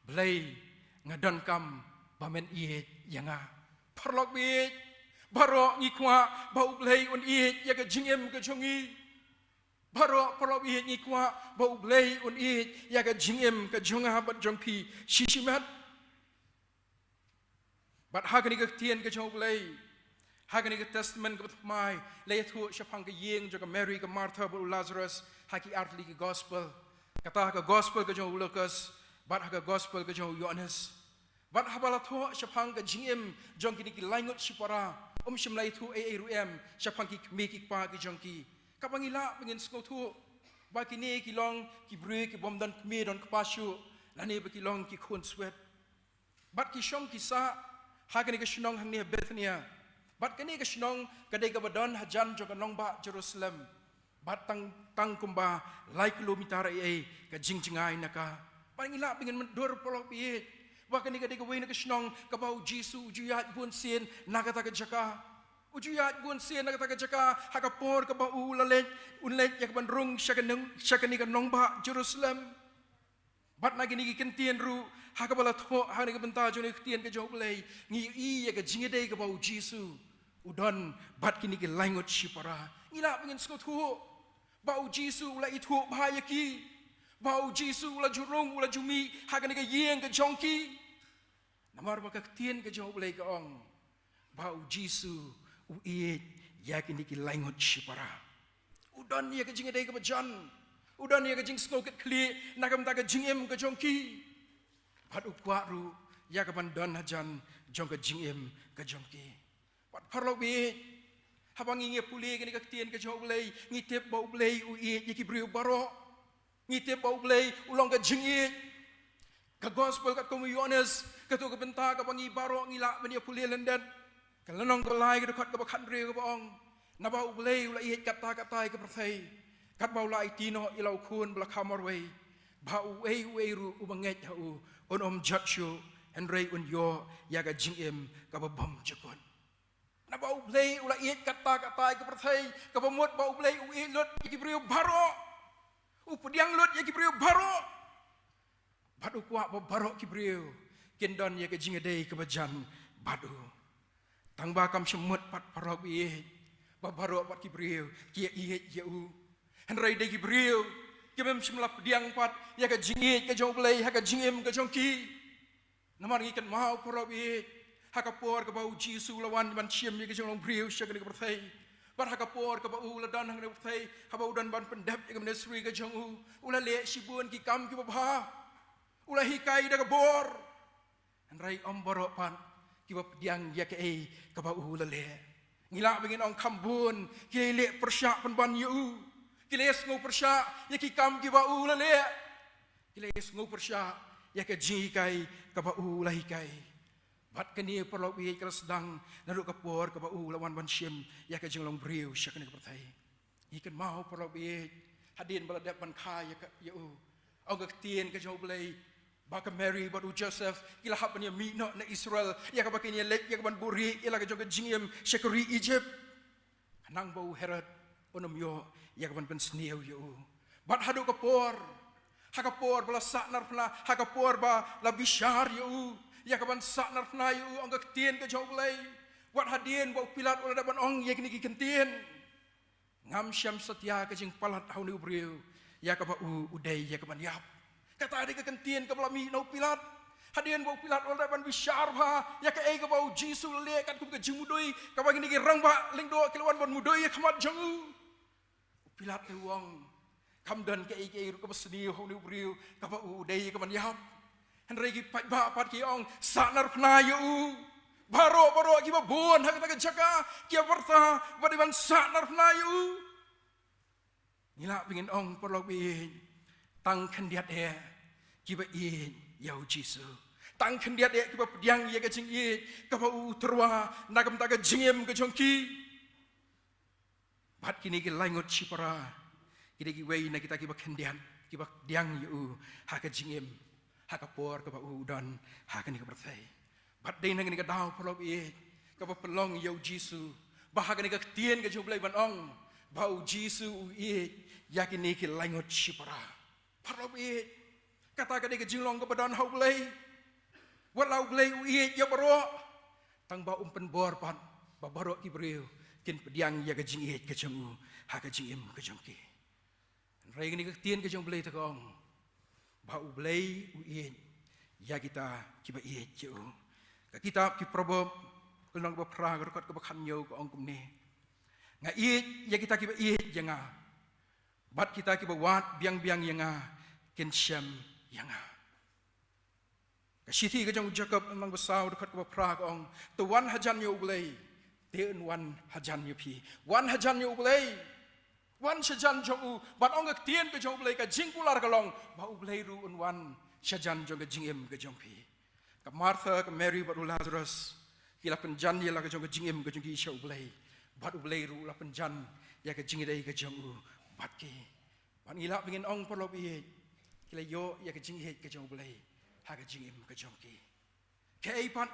Blei, nga donkam ba men ïeit ïa nga. Paralok baieit, baroh ngi kwah ba U Blei un ïeit ïa ka jingim ka jong ngi. Baroh, paralok baieit, ngi kwah ba U Blei un ïeit ïa ka jingim ka jong nga bad jong phi shisha. Bad ha kane ka ktien ka jong U Blei, ha kane ka Testament kaba thymmai, la ïathuh shaphang ka ïing jong ka Mary, ka Martha bad u Lazarus ha ki artylli ki gospel. Kata ka gospel ka jong u Lukas bad ha ka gospel ka jong u Ïoannis. Bad haba la thoh shaphang ka jingim jong kine ki laingut shipara, um shym la ïathuh ei ei ruh em shaphang ki kmie ki kpa ki jong ki. Kaba ngi lah ba ngin sngewthuh ba kine ki long ki briew ki bym don kmie don kpa shuh, lane ba ki long ki khun swet. Bad ki shong ki sah ha kane ka shnong hangne ha Bethania. Bad kane ka shnong ka dei kaba don hajan jong ka nongbah Jerusalem. Bad tang, tang kumba lai kilometer ei ei ka jingjngai na ka. Bad ngi lah ba ngin mutdur, paralok baieit, ba kane ka dei kawei na ka shnong kaba U Jisu u ju ïaid bunsien na kata ka jaka. U ju ïaid bunsien na kata ka jaka ha ka por kaba u la leit, un leit ïa ka ban rung sha ka nong, sha kane ka nongbah Jerusalem. Bad na kine ki kyntien ruh, ha kaba la thoh ha kane ka bynta jong kane ka ktien ka jong U Blei, ngi ïohi ïa ka jingïadei kaba U Jisu u don bad kine ki laingut shipara. Ngi lah ba ngin sngewthuh ba U Jisu u la ithuh bha ïa ki, ba U Jisu u la ju rung, u la ju mih ha kane ka ïing ka jong ki. Namar ba ka ktien ka jong U Blei ka ong ba U Jisu u ïeit ïa kine ki laingut shipara. U don ïa ka jingïadei kaba jan. U don ïa ka jingsngew kit khlieh na ka bynta ka jingim ka jong ki. Bad u kwah ruh ïa ka ban don hajan jong ka jingim ka jong ki. Bad paralok baieit, haba ngi ïa pule kane ka ktien ka jong U Blei, ngi tip ba U Blei u ïeit ïa ki briew baroh. Ngi tip ba U Blei u long ka jingïeit. Ka gospel katkum u Ïoannis, kato ka bynta kaba ngi baroh ngi lah ban ïa pule lyndet. Ka lynnong kaba lai, ka dkhot kaba khathynriew kaba ong: Naba U Blei u la ïeit katta katta ïa ka pyrthei, katba u la aiti noh ïa la u khun ba la kha marwei, ba uei uei ruh uba ngeit ha u un ym jot shuh, hynrei un ïoh ïa ka jingim kaba bym jukut. Naba U Blei u la ïeit katta katta ïa ka pyrthei, kaba mut ba U Blei u ïeit lut ïa ki briew baroh. U pdiang lut ïa ki briew baroh. Bad u kwah ba baroh ki briew kin don ïa ka jingïadei kaba jan bad u. Tangba kam shym mut pat, paralok baieit, ba baroh pat ki briew ki ïa ïeit ïa u. Hynrei dei ki briew kiba ym shym la pdiang pat ïa ka jingïeit ka jong U Blei ha ka jingim ka jong ki. Namar ngi kynmaw, paralok baieit, ha ka por kaba U Jisu u la wan ban shim ïa ka jinglong briew sha kane ka pyrthei, bad ha ka por kaba u la don ha kane ka pyrthei, haba u don ban pyndep ïa ka ministry ka jong u, u la leh shibun ki kam kiba bha. U la hikai da ka bor. Hynrei ym baroh pat kiba pdiang ïa kaei kaba u la leh. Ngi lah ba ngin ong kham bun ki la leh pyrshah pynban ïa u. Ki la sngew pyrshah ïa ki kam kiba u la leh. Ki la sngew pyrshah ïa ka jinghikai kaba u la hikai. Bad kane, paralok baieit, ka la sdang naduh ka por kaba u la wan ban shim ïa ka jinglong briew sha kane ka pyrthei. Ngi kynmaw, paralok baieit, hadien ba la dep ban kha ïa ka, ïa u, ong ka ktien ka jong U Blei ba ka Mary bad u Joseph ki la hap ban ïa mih noh na Israel, ïa kaba kin ïa leit ïa ka ban buhrieh ïa la ka jong ka jingim sha ka ri Egypt, khnang ba u Herod un ym ïoh ïa ka ban pynsniew ïa u. Bad haduh ka por, ha ka por ba la sahnarphna, ha ka por ba la bishar ïa u, ïa ka ban sahnarphna ïa u, ong ka ktien ka jong U Blei, wat hadien ba u Pilat u la dep ban ong ïa kine ki ktien: Ngam shem satia ka jingpalat ha une u briew ïa kaba u u dei ïa ka ban ïap. Kata dei ka ktien kaba la mih na u Pilat. Hadien ba u Pilat u la dep ban bishar bha ïa kaei kaba U Jisu u la leh katkum ka jingmudui kaba kine ki rangbah lyngdoh ki la wan ban mudui ha khmat jong u, u Pilat te u ong, kam don kaei kaei ruh kaba sniew ha une u briew kaba u dei ka ban ïap. Hynrei ki paidbah pat ki ong, sahnarphna ïa u. Baroh baroh kiba bun ha kata ka jaka ki ïa pyrta ba dei ban sahnarphna ïa u. Ngi lah ba ngin ong, paralok ba ïeit, tang khyndiat eh kiba ïeit ïa u Jisu. Tang khyndiat eh kiba pdiang ïa ka jingïeit kaba u tyrwa na ka bynta ka jingim ka jong ki. Bad kine ki lai ngut shipara ki dei kiwei na kita kiba khyndiat, kiba pdiang ïa u ha ka jingim ha ka por kaba u don ha kane ka pyrthei. Bad dei na kane ka daw, paralok ba ïeit, kaba pynlong ïa u Jisu ba ha kane ka ktien ka jong u Blei ban ong ba u Jisu u ïeit ïa kine ki lai ngut shipara. Paralok ba ïeit, kata ka dei ka jinglong kaba don ha u Blei. Wat la u Blei u ïeit ïa baroh, tang ba um pynbor pat ba baroh ki briew kin pdiang ïa ka jingïeit ka jong u ha ka jingim ka jong ki. Hynrei kane ka ktien ka jong u Blei te ka ong ba u Blei u ïeit ïa kita kiba ïeit ïa u. Ka kitab ki Proverb, ka lynnong kaba phra, ka dkhot kaba khathynñiew, ka ong kumne: Nga ïeit ïa kita kiba ïeit ïa nga, bad kita kiba wad biang biang ïa nga kin shem ïa nga. Ka shithi ka jong u Jakob, lynnong ba saw, dkhot kaba phra, ka ong: To wan hajan ïa u Blei, te un wan hajan ïa phi. Wan hajan ïa u Blei. Wan shajan jong u. Bad ong ka ktien ka jong u Blei, ka jingkular ka long ba u Blei ruh un wan shajan jong ka jingim ka jong phi. Ka Martha, ka Mary bad u Lazarus ki la pynjan ïa la ka jong ka jingim ka jong ki sha u Blei. Bad u Blei ruh u la pynjan ïa ka jingïadei ka jong u bad ki. Bad ngi lah ba ngin ong, paralok ba ïeit, ki la ïoh ïa ka jingïeit ka jong u Blei ha ka jingim ka jong ki. Kaei pat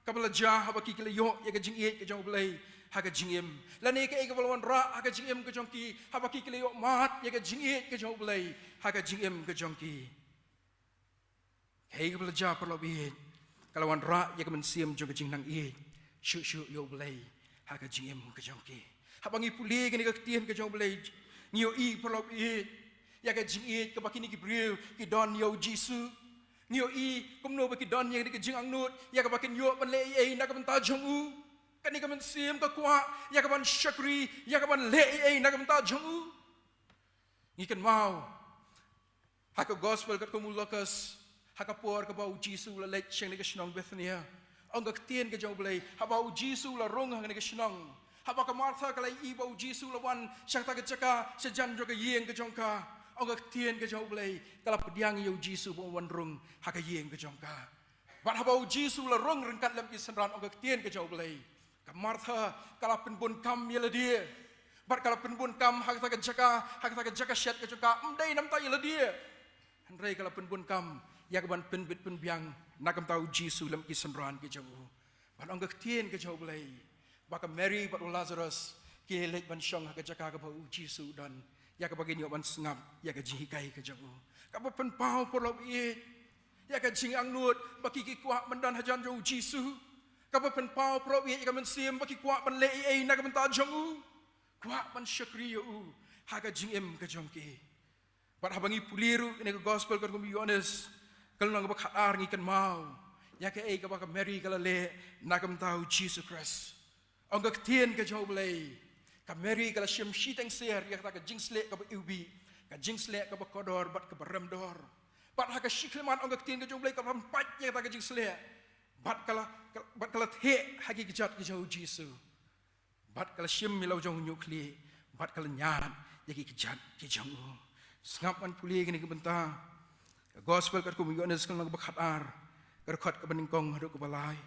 kaba la jia haba ki, ki la ïoh ïa ka jingïeit ka jong u Blei ha ka jingim? Lane kaei kaba la wanrah ha ka jingim ka jong ki haba ki, ki la ïoh mad ïa ka jingïeit ka jong u Blei ha ka jingim ka jong ki? Kaei kaba la jia, paralok ba ïeit? Ka la wanrah ïa ka mynsiem jong ka jingnang ïeit shuh shuh ïa u Blei ha ka jingim ka jong ki. Haba ngi pule kane ka ktien ka jong u Blei, ngi ïohi, paralok ba ïeit, ïa ka jingïeit kaba kine ki briew ki don ïa u Jisu. Ngi ïohi kumno ba ki don ïa kane ka jingangnud ïa kaba kin ïoh ban leh ei ei na ka bynta jong u. Kane ka mynsiem ka kwah ïa ka ban shakri, ïa ka ban leh ei ei na ka bynta jong u. Ngi kynmaw ha ka Gospel katkum u Lukas, ha ka por kaba u Jisu u la leit sha kane ka shnong Bethania, ong ka ktien ka jong u Blei, haba u Jisu u la rung ha kane ka shnong, haba ka Martha ka la ïohi ba u Jisu u la wan sha kata ka jaka, shajan jong ka ïing ka jong ka, ong ka ktien ka jong u Blei, ka la pdiang ïa u Jisu ba un wan rung ha ka ïing ka jong ka. Bad haba u Jisu u la rung ryngkat lem ki synran, ong ka ktien ka jong u Blei, ka Martha ka la pynbun kam ïa lade. Bad ka la pynbun kam ha kata ka jaka, ha kata ka jaka shet ka jong ka, ym dei namar ïa lade. Hynrei ka la pynbun kam ïa ka ban pynbit pynbiang na ka bynta u Jisu lem ki synran ki jong u. Bad ong ka ktien ka jong u Blei ba ka Mary bad u Lazarus ki leit ban shong ha ka jaka kaba u Jisu u don, ïa kaba kin ïoh ban sngap ïa ka jinghikai ka jong u. Kaba pynpaw, paralok ba ïeit, ïa ka jingangnud ba ki, ki kwah ban don hajan jong u Jisu. Kaba pynpaw, paralok ba ïeit, ïa ka mynsiem ba ki kwah ban leh ei ei na ka bynta jong u, kwah ban shakri ïa u ha ka jingim ka jong ki. Bad haba ngi pule ruh kane ka Gospel katkum u Ïoannis, ka lynnong kaba khatar, ngi kynmaw ïa kaei kaba ka Mary ka la leh na ka bynta u Jisu Khrist. Ong ka ktien ka jong u Blei, ka Mary ka la shim shiteng sher ïa kata ka jingsleh kaba iwbih, ka jingsleh kaba kordor bad kaba remdor. Bad ha ka shikhyllipmat, ong ka ktien ka jong u Blei, ka la pynpait ïa kata ka jingsleh, bad ka la, ka, bad ka la theh ha ki kjat ki jong u Jisu. Bad ka la shim ïa la u jong u ñiuhkhlieh, bad ka la ñiad ïa ki kjat ki jong u. Sngap ngan pule kane ka bynta, ka Gospel katkum u Ïoannis, ka lynnong kaba khatar, ka dkhot kaba nyngkong haduh kaba lai.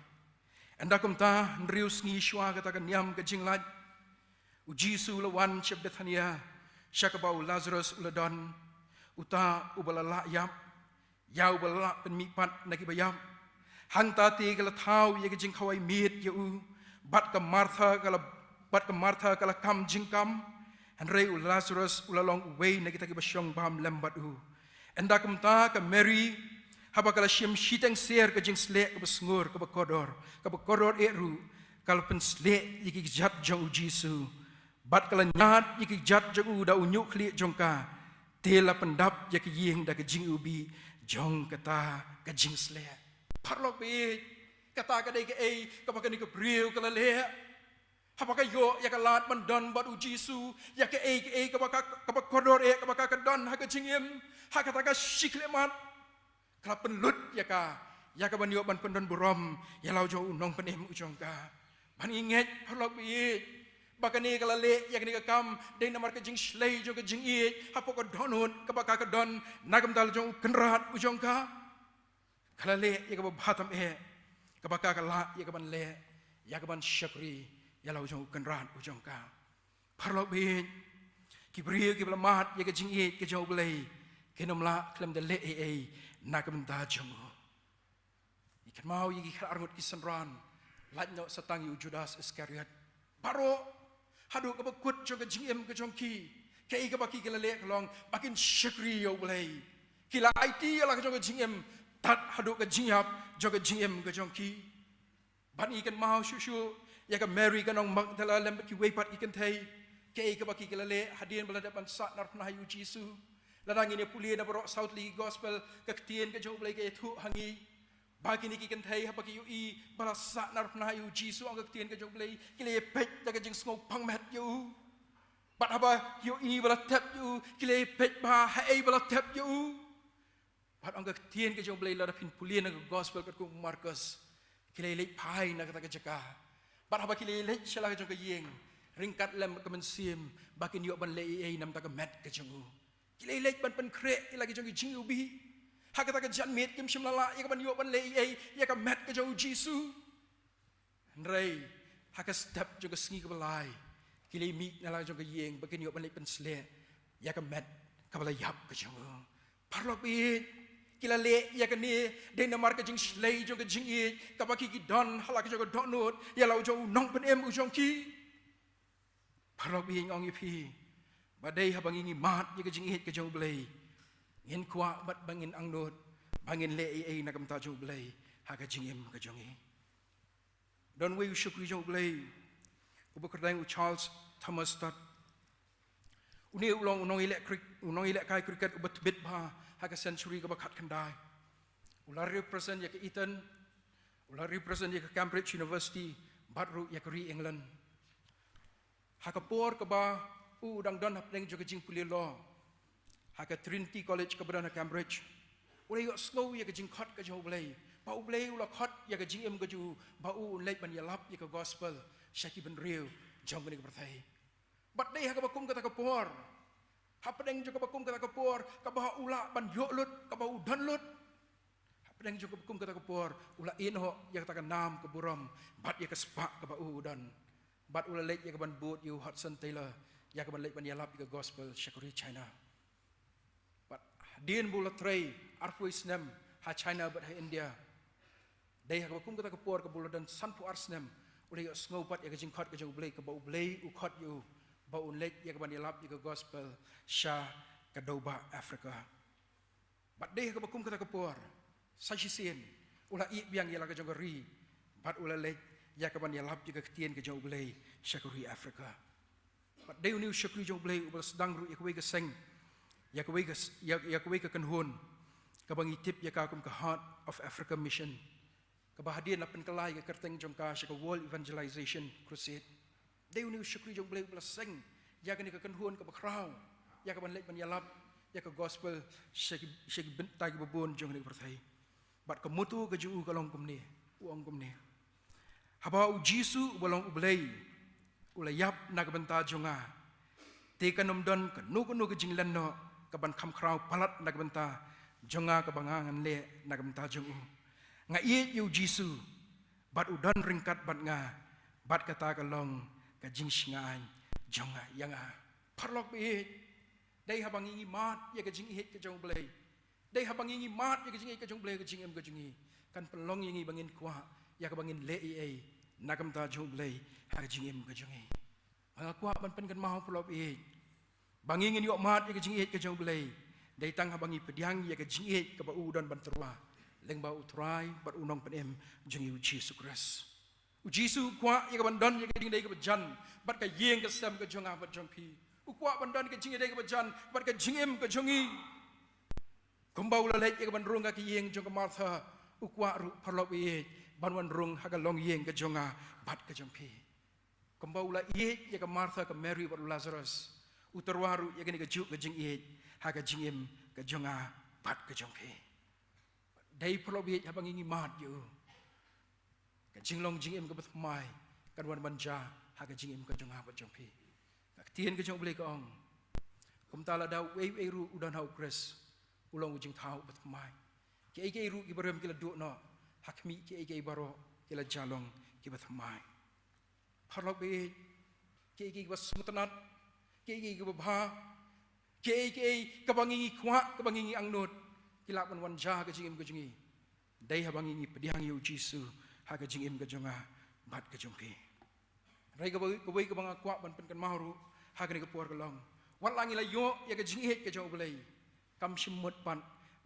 Ynda kumta, hynriew sngi shuwa kata ka niam ka jinglait, u Jisu u la wan sha Bethania, sha kaba u Lazarus u la don, uta uba la lah ïap, ïa uba la lah pynmihpat na kiba ïap. Hangta te ka la thaw ïa ka jingkhawai miet ïa u. Bad ka Martha ka la, bad ka Martha ka la kam jingkam, hynrei u Lazarus u la long uwei na kita kiba shong bam lem bad u. Ynda kumta ka Mary, haba ka la shim shiteng sher ka jingsleh kaba sngur, kaba kordor, kaba kordor eh ruh, ka la pynsleh ïa ki kjat jong u Jisu. Bad ka la ñiad ïa ki kjat jong u da u ñiuhkhlieh jong ka, te la pyndap ïa ka ïing da ka jingiwbih jong kata ka jingsleh. Paralok ba ïeit, kata ka dei kaei kaba kane ka briew ka la leh. Haba ka ïoh ïa ka lad ban don bad u Jisu, ïa kaei kaei kaba ka, kaba kordor eh, kaba ka ka don ha ka jingim, ha kata ka shi khyllipmat, ka la pynlut ïa ka, ïa ka ban ïoh ban pyndon burom ïa la u jong u nongpynim u jong ka. Bad ngi ngeit paralok baieit, ba kane ka la leh ïa kane ka kam dei namar ka jingshlei jong ka jingïeit hapoh ka dohnud kaba ka ka don na ka bynta la jong u kynrad u jong ka. Ka la leh ïa kaba bha tam eh, kaba ka ka lah ïa ka ban leh, ïa ka ban shakri ïa la u jong u kynrad u jong ka. Paralok baieit, ki briew kiba la mad ïa ka jingïeit ka jong U Blei kin ym lah khlem da leh ei ei na ka bynta jong u. Ngi kynmaw ïa ki khatar ngut ki synran, lait noh sa tang ïa u Judas Iskariot. Baroh, haduh kaba kut jong ka jingim ka jong ki, kaei kaba ki ki la leh ka long ba kin shakri ïa U Blei. Ki la aiti ïa la ka jong ka jingim tad haduh ka jingïap jong ka jingim ka jong ki. Bad ngi kynmaw shuh shuh ïa ka Mary ka nong Magdala lem bad kiwei pat ki kynthei, kaei kaba ki ki la leh hadien ba la dep ban sahnarphna ïa u Jisu. Lada ngin ïa pule na baroh saw tylli ki gospel, ka ktien ka jong U Blei ka ïathuh ha ngi ba kine ki kynthei haba ki ïohi ba la sahnarphna ïa u Jisu, ong ka ktien ka jong U Blei, ki la ïapeit da ka jingsngewpang met ïa u. Bad haba ki ïohi ba la tep ïa u, ki la ïapeit bha haei ba la tep ïa u. Bad ong ka ktien ka jong U Blei, lada phin pule na ka gospel katkum u Markos, ki la ïaleit phai na kata ka jaka. Bad haba ki la ïaleit sha la ka jong ka ïing, ryngkat lem ka mynsiem ba kin ïoh ban leh ei ei na ka bynta ka met ka jong u. Ki la ïaleit ban pynkhreh ïa la ka jong ka jingïohi. Ha kata ka janmiet kim shym la lah ïa ka ban ïoh ban leh ei ei ïa ka met ka jong u Jisu. Hynrei ha ka step jong ka sngi kaba lai, ki la mih na la jong ka ïing ba kin ïoh ban leit pynshlur ïa ka met kaba la ïap ka jong u. Paralok baieit, ki la leh ïa kane dei namar ka jingshlei jong ka jingïeit kaba ki ki don ha la ka jong ka dohnud ïa la u jong u nongpynim u jong ki. Paralok baieit, nga ong ïa phi ba dei haba ngi ngi mad ïa ka jingïeit ka jong U Blei, ngin kwah bad ba ngin angnud ba ngin leh ei ei na ka bynta jong U Blei ha ka jingim ka jong ngi. Don uwei u shakri jong U Blei uba kyrteng u Charles Thomas Todd. Une u long u nongïaleh krik-, u nongïalehkai cricket uba tbit bha ha ka century kaba khatkhyndai. U la represent ïa ka Eton, u la represent ïa ka Cambridge University, bad ruh ïa ka ri England. Ha ka por kaba u dang don hapdeng jong ka jingpule law ha ka Trinity College kaba don ha Cambridge, u la ïohsngew ïa ka jingkhot ka jong U Blei, ba U Blei u la khot ïa ka jingim ka jong u ba u un leit ban ïalap ïa ka gospel sha ki bynriew jong kane ka pyrthei. Bad dei ha kaba kum kata ka por, hapdeng jong kaba kum kata ka por kaba u lah ban ïoh lut, kaba u don lut, hapdeng jong kaba kum kata ka por u la ïehnoh ïa kata ka nam ka burom bad ïa ka spah kaba u u don. Bad u la leit ïa ka ban bud ïa u Hudson Taylor ïa ka ban leit ban ïalap ïa ka gospel sha ka ri China. Bad hadien ba u la trei arphew snem ha China bad ha India, dei ha kaba kum kata ka por kaba u la don sanphew ar snem, u la ïohsngew pat ïa ka jingkhot ka jong U Blei, kaba U Blei u khot ïa u ba un leit ïa ka ban ïalap ïa ka gospel sha ka dewbah Africa. Bad dei ha kaba kum kata ka por, sa shisien u la ïeh biang ïa la ka jong ka ri bad u la leit ïa ka ban ïalap ïa ka ktien ka jong U Blei sha ka ri Africa. Bad dei une u shakri jong U Blei uba la sdang ruh ïa kawei ka seng, ïa kawei ka s-, ïa, ïa kawei ka kynhun kaba ngi tip ïa ka kum ka Heart of Africa Mission, kaba hadien la pynkylla ïa ka kyrteng jong ka sha ka World Evangelization Crusade. Dei une u shakri jong U Blei uba la seng ïa kane ka kynhun kaba khraw ïa ka ban leit ban ïalap ïa ka gospel sha ki, sha ki bynta kiba bun jong kane ka pyrthei. Bad ka motto ka jong u ka long kumne, u ong kumne: Haba u Jisu uba long U Blei u la ïap na ka bynta jong nga, te kan ym don kano kano ka jinglehnoh ka ban kham khraw palat na ka bynta jong nga kaba nga ngan leh na ka bynta jong u. Nga ïeit ïa u Jisu bad u don ryngkat bad nga, bad kata ka long ka jingshngaiñ jong nga ïa nga. Paralok baieit, dei haba ngi ngi mad ïa ka jingïeit ka jong U Blei, dei haba ngi ngi mad ïa ka jingïeit ka jong U Blei ha ka jingim ka jong ngi, kan pynlong ïa ngi ba ngin kwah ïa kaba ngin leh ei ei na ka bynta jong U Blei ha ka jingim ka jong ngi. Nga kwah ban pynkynmaw, paralok baieit, ba ngi ngin ïoh mad ïa ka jingïeit ka jong U Blei dei tang haba ngi pdiang ïa ka jingïeit kaba u don ban tyrwa lyngba U Trai bad U Nongpynim jong ngi U Jisu Khrist. U Jisu u kwah ïa ka ban don ïa ka jingïadei kaba jan bad ka ïing ka sem ka jong nga bad jong phi. U kwah ban don ïa ka jingïadei kaba jan bad ka jingim ka jong ngi. Kumba u la leit ïa ka ban rung ha ka ïing jong ka Martha, u kwah ruh, paralok baieit, ban wan rung ha ka longïing ka jong nga bad ka jong phi. Kumba u la ïeit ïa ka Martha, ka Mary bad u Lazarus, u tyrwa ruh ïa kane kajuh ka jingïeit ha ka jingim ka jong nga bad ka jong phi. Dei, paralok baieit, haba ngi ngi mad ïa u, ka jinglong jingim kaba thymmai kan wan ban jia ha ka jingim ka jong nga bad jong phi. Ka ktien ka jong U Blei ka ong, kumta lada uwei uwei ruh u don ha U Khrist, u long u jingthaw uba thymmai. Kiei kiei ruh kiba rem ki la duh noh, ha khmih, kiei kiei baroh ki la jia long kiba thymmai. Paralok baieit, kiei kiei kiba sngewtynnat, kiei kiei kiba bha, kiei kiei kaba ngi ngi kwah, kaba ngi ngi angnud, ki lah ban wan jia ha ka jingim ka jong ngi dei haba ngi ngi pdiang ïa U Jisu ha ka jingim ka jong nga bad ka jong phi. Hynrei kaba, kawei kaba nga kwah ban pynkynmaw ruh ha kane ka por ka long, wat la ngi la ïoh ïa ka jingïeit ka jong U Blei, kam shym mut pat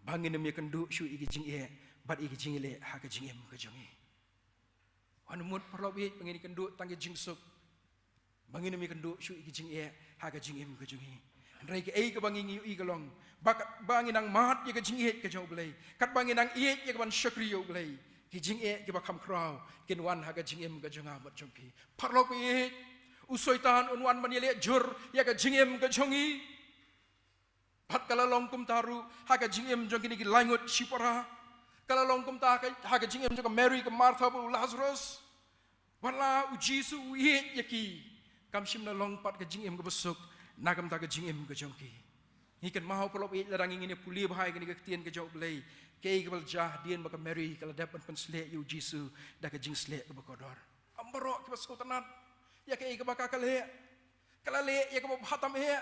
ba ngin ym ïakynduh shuh ïa ka jingeh bad ïa ka jingïaleh ha ka jingim ka jong ngi. Wat nym mut, paralok baieit, ba ngin ïakynduh tang ïa ka jingsuk, ba ngin ym ïakynduh shuh ïa ka jingeh ha ka jingim ka jong ngi. Hynrei kaei kaba ngi ngi ïohi ka long, ba katba ngi nang mad ïa ka jingïeit ka jong U Blei, katba ngi nang ïeit ïa ka ban shakri ïa U Blei, ki jingeh kiba kham khraw kin wan ha ka jingim ka jong nga bad jong phi. Paralok baieit, u Soitan un wan ban ïaleh jur ïa ka jingim ka jong ngi. Bad ka la long kumta ruh ha ka jingim jong kine ki lai ngut shipara. Ka la long kumta ha ka, ha ka jingim jong ka Mary, ka Martha bad u Lazarus. Wat la U Jisu u ïeit ïa ki, kam shym la long pat ka jingim kaba suk na ka bynta ka jingim ka jong ki. Ngi kynmaw, paralok baieit, lada ngi ngin ïa pule bha ïa kane ka ktien ka jong U Blei, kaei kaba la jia hadien ba ka Mary ka la dep ban pynshlur ïa U Jisu da ka jingshim kaba kordor. Ym baroh kiba sngewtynnat ïa kaei kaba ka ka leh. Ka la leh ïa kaba bha tam eh.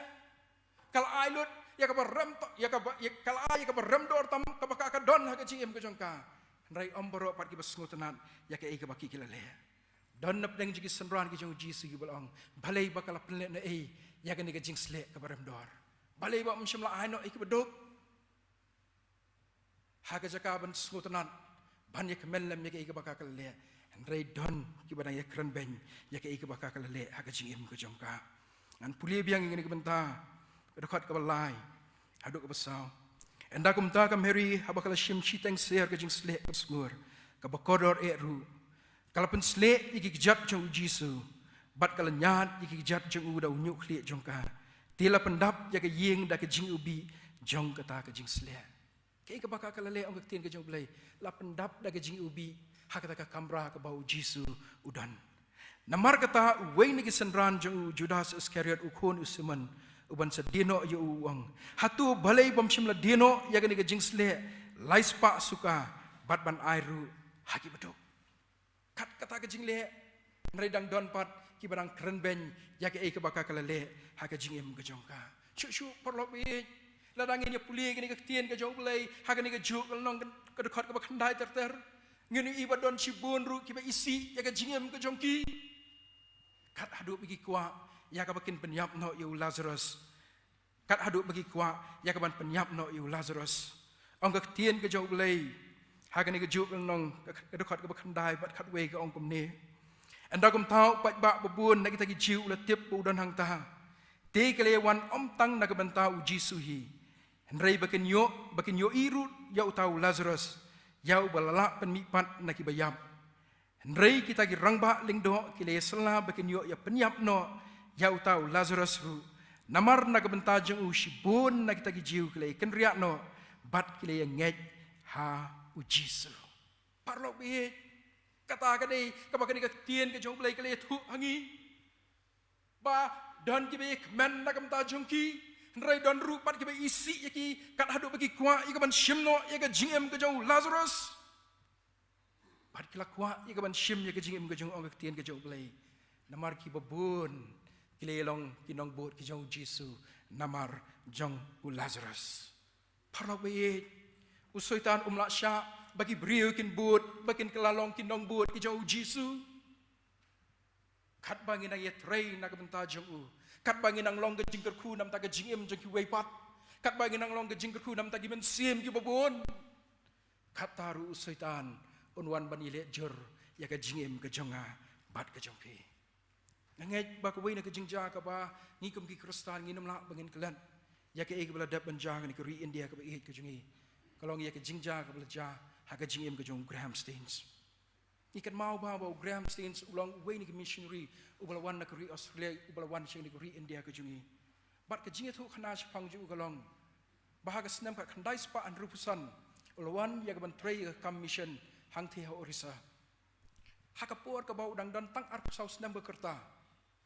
Ka la ai lut ïa kaba rem to, ïa kaba, ïa, ka la ai ïa kaba rem dor tam kaba ka ka don ha ka jingim ka jong ka. Hynrei ym baroh pat kiba sngewtynnat ïa kaei kaba ki ki la leh. Don na pdeng jong ki synran ki jong U Jisu kiba la ong, balei ba ka la pynleh noh ei ïa kane ka jingshim kaba rem dor? Balei ba ym shym la ai noh ei kaba duk? Ha ka jaka ban sngewtynnat, ban ïakmen lem ïa kaei kaba ka ka la leh, hynrei don kiba dang ïakren beiñ ïa kaei kaba ka ka la leh ha ka jingim ka jong ka. Ngan pule biang ïa kane ka bynta, ka dkhot kaba lai haduh kaba saw. Ynda kumta ka Mary, haba ka la shim shiteng sher ka jingshim kaba sngur, kaba kordor eh ruh, ka la pynshlur ïa ki kjat jong U Jisu, bad ka la ñiad ïa ki kjat jong u da u ñiuhkhlieh jong ka. Te la pyndap ïa ka ïing da ka jingïewbih jong kata ka jingshim. Kaei kaba ka ka la leh, ong ka ktien ka jong U Blei, la pyndap da ka jingïewbih ha kata ka kamra kaba U Jisu u don. Namar kata uwei na ki synran jong u, Judas Iskariot, u khun u Simon, u ban sa die noh ïa u, u ong, hato balei bym shym la die noh ïa kane ka jingshim lai spah suka bad ban ai ruh ha ki baduk? Kat kata ka jingleh, hynrei dang don pat kiba dang kren beiñ ïa kaei kaba ka ka la leh ha ka jingim ka jong ka. Shuh shuh, paralok baieit, lada ngin ïa pule kane ka ktien ka jong U Blei ha kane kajuh ka lynnong, ka dkhot kaba khyndai ter ter, ngin ïohi ba don shibun ruh kiba isih ïa ka jingim ka jong ki. Kat haduh ba ki kwah ïa kaba kin pynïap noh ïa u Lazarus. Kat haduh ba ki kwah ïa kaban pynïap noh ïa u Lazarus. Ong ka ktien ka jong U Blei ha kane kajuh ka lynnong, ka, ka dkhot kaba khyndai bad khatwei, ka ong kumne: Ynda kumta u paidbah babun na kita ki Jiw u la tip ba u don hangta. Te ki la ïa wan ym tang na ka bynta U Jisu hi, hynrei ba kin ïoh, ba kin ïohi ruh ïa uta u Lazarus, ïa uba la lah pynmihpat na kiba ïap. Hynrei kita ki rangbah lyngdoh ki la ïasylla ba kin ïoh ïa pynïap noh ïa uta u Lazarus ruh, namar na ka bynta jong u shibun na kita ki Jiw ki la ïakynriah noh bad ki la ïangeit ha U Jisu. Paralok baieit, kata ka dei kaba kane ka ktien ka jong U Blei ka la ïathuh ha ngi, ba don kiba ïakmen na ka bynta jong ki, hynrei don ruh pat kiba isih ïa ki, kat haduh ba ki kwah ïa kaban shim noh ïa ka jingim ka jong u Lazarus. Bad ki la kwah ïa kaban shim ïa ka jingim ka jong u, ong ka ktien ka jong U Blei, namar ki babun ki la ïa long ki nongbud ki jong U Jisu namar jong u Lazarus. Paralok baieit, u Soitan um lah shah ba ki briew kin bud, ba kin kylla long ki nongbud ki jong U Jisu. Katba ngi nang ïatrei na ka bynta jong u, katba ngi nang long ka jingkyrkhu na ka bynta ka jingim jong kiwei pat, katba ngi nang long ka jingkyrkhu na ka bynta ki mynsiem kiba bun, kata ruh u Soitan un wan ban ïaleh jur ïa ka jingim ka jong nga bad ka jong phi. Nga ngeit ba kawei na ka jingjia kaba ngi kum ki Khristan ngin ym lah ba ngin klet ïa kaei kaba la dep ban jia ha kane ka ri India kaba ïeit ka jong ngi, ka long ïa ka jingjia kaba la jia ha ka jingim ka jong u Graham Staines. Ngi kynmaw ba, ba u Graham Staines u long uwei na ki missionary uba la wan na ka ri Australia, uba la wan sha kane ka ri India ka jong ngi. Bad ka jingïathuhkhana shaphang jong u ka long ba ha ka snem khatkhyndai spah hynriewphew san u la wan ïa ka ban trei ïa ka kam mission hangtei ha Orissa. Ha ka por kaba u dang don tang arphew saw snem ka rta,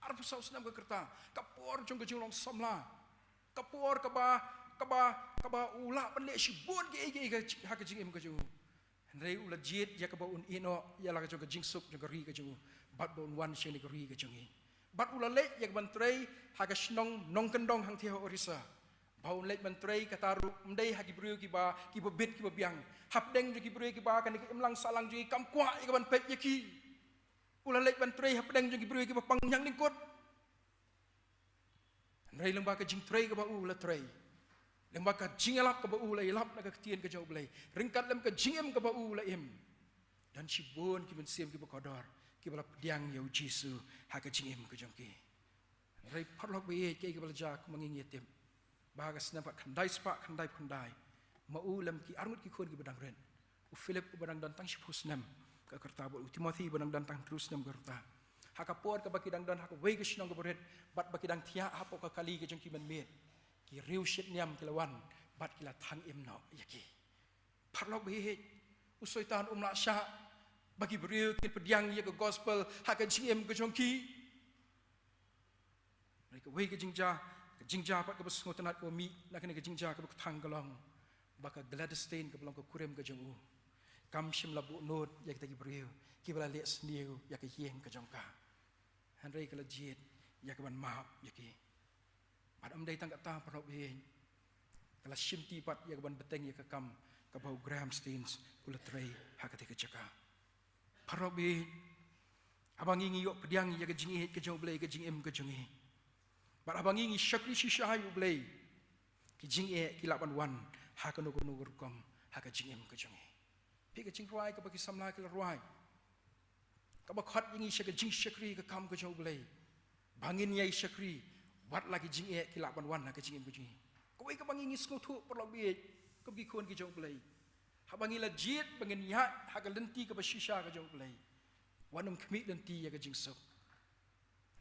arphew saw snem ka rta, ka por jong ka jinglong samla, ka por kaba, kaba, kaba u lah ban leh shibun kiei kiei ha ka jingim ka jong u. Hynrei u la jied ïa kaba un ïehnoh ïa la ka jong ka jingsuk jong ka ri ka jong u, bad ba un wan sha kane ka ri ka jong ngi. Bad u la leit ïa ka ban trei ha ka shnong Nongkyndong hangtei ha Orissa. Ba un leit ban trei kata ruh ym dei ha ki briew kiba, kiba bit kiba biang. Hapdeng jong ki briew kiba kane ka imlang sahlang jong ngi kam kwah ïa ka ban peit ïa ki. U la leit ban trei hapdeng jong ki briew kiba pang ñianglyngkut. Hynrei lyngba ka jingtrei kaba u la trei, lyngba ka jingïalap kaba u la ïalap na ka ktien ka jong U Blei, ryngkat lem ka jingim kaba u la im, don shibun ki mynsiem kiba kordor kiba la pdiang ïa u Jisu ha ka jingim ka jong ki. Hynrei paralok ba ïeit, kaei kaba la jia, kumba ngi ïatip ba ha ka snem khatkhyndai spah khyndaiphew khyndai, ma u lem ki arngut ki khun kiba dang rit, u Philip uba dang don tang shiphew snem ka rta bad u Timothy uba dang don tang hynriew snem ka rta, ha ka por kaba ki dang don ha kawei ka shnong kaba rit bad ba ki dang thiah hapoh ka kali ka jong ki mynmiet, ki riew shitniam ki la wan bad ki la thang im noh ïa ki. Paralok ba ïeit, u Soitan um lah shah ba ki briew kin pdiang ïa ka gospel ha ka jingim ka jong ki. Hynrei kawei ka jingjia, ka jingjia pat kaba sngewtynnat kaba mih na kane ka jingjia kaba kthang ka long ba ka Gladys Staines kaba long ka kurim ka jong u, kam shym la buh nud ïa kita ki briew kiba la leh sniew ïa ka ïing ka jong ka. Hynrei ka la jied ïa ka ban map ïa ki. Bad ym dei tang kata, paralok ba ïeit, ka la shimti pat ïa ka ban bteng ïa ka kam kaba u Graham Staines u la trei ha katei ka jaka. Paralok ba ïeit, haba ngi, ngi ïoh pdiang ïa ka jingïeit ka jong U Blei ha ka jingim ka jong ngi, bad haba ngi, ngi shakri shisha ïa U Blei, ki jingeh ki lah ban wan ha kano kano ka rukom ha ka jingim ka jong ngi. Phi, ka jingrwai kaba ki samla ki la rwai, kaba khot ïa ngi sha ka jingshakri ka kam ka jong U Blei, ba ngin ïai shakri wat la ki jingeh ki lah ban wan ha ka jingim ka jong ngi. Kawei kaba ngi, ngi sngewthuh, paralok ba ïeit, kum ki khun ki jong U Blei, haba ngi la jied ba ngin ïaid ha ka lynti kaba shisha ka jong U Blei, wat nym khmih lynti ïa ka jingsuk.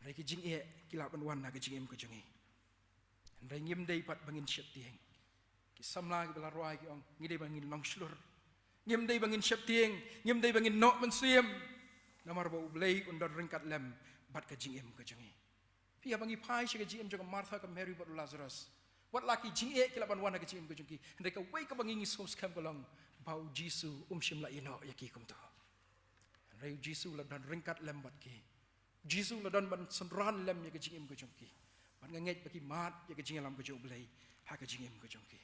Hynrei ki jingeh ki lah ban wan ha ka jingim ka jong ngi. Hynrei ngim dei pat ba ngin sheptieng. Ki samla kiba la rwai ki ong, ngi dei ba ngin long shlur. Ngim dei ba ngin sheptieng, ngim dei ba ngin noh mynsiem. Namar ba U Blei un don ryngkat lem bad ka jingim ka jong ngi. Phi, haba ngi phai sha ka jingim jong ka Martha, ka Mary bad u Lazarus, wat la ki jingeh ki lah ban wan ha ka jingim ka jong ki, hynrei kawei kaba ngi, ngi sngewskhem ka long ba u Jisu um shym la ïehnoh ïa ki kumto. Hynrei u Jisu u la don ryngkat lem bad ki. Jisu u la don ban synran lem ïa ka jingim ka jong ki. Bad nga ngeit ba ki mad ïa ka jingïalam ka jong U Blei ha ka jingim ka jong ki.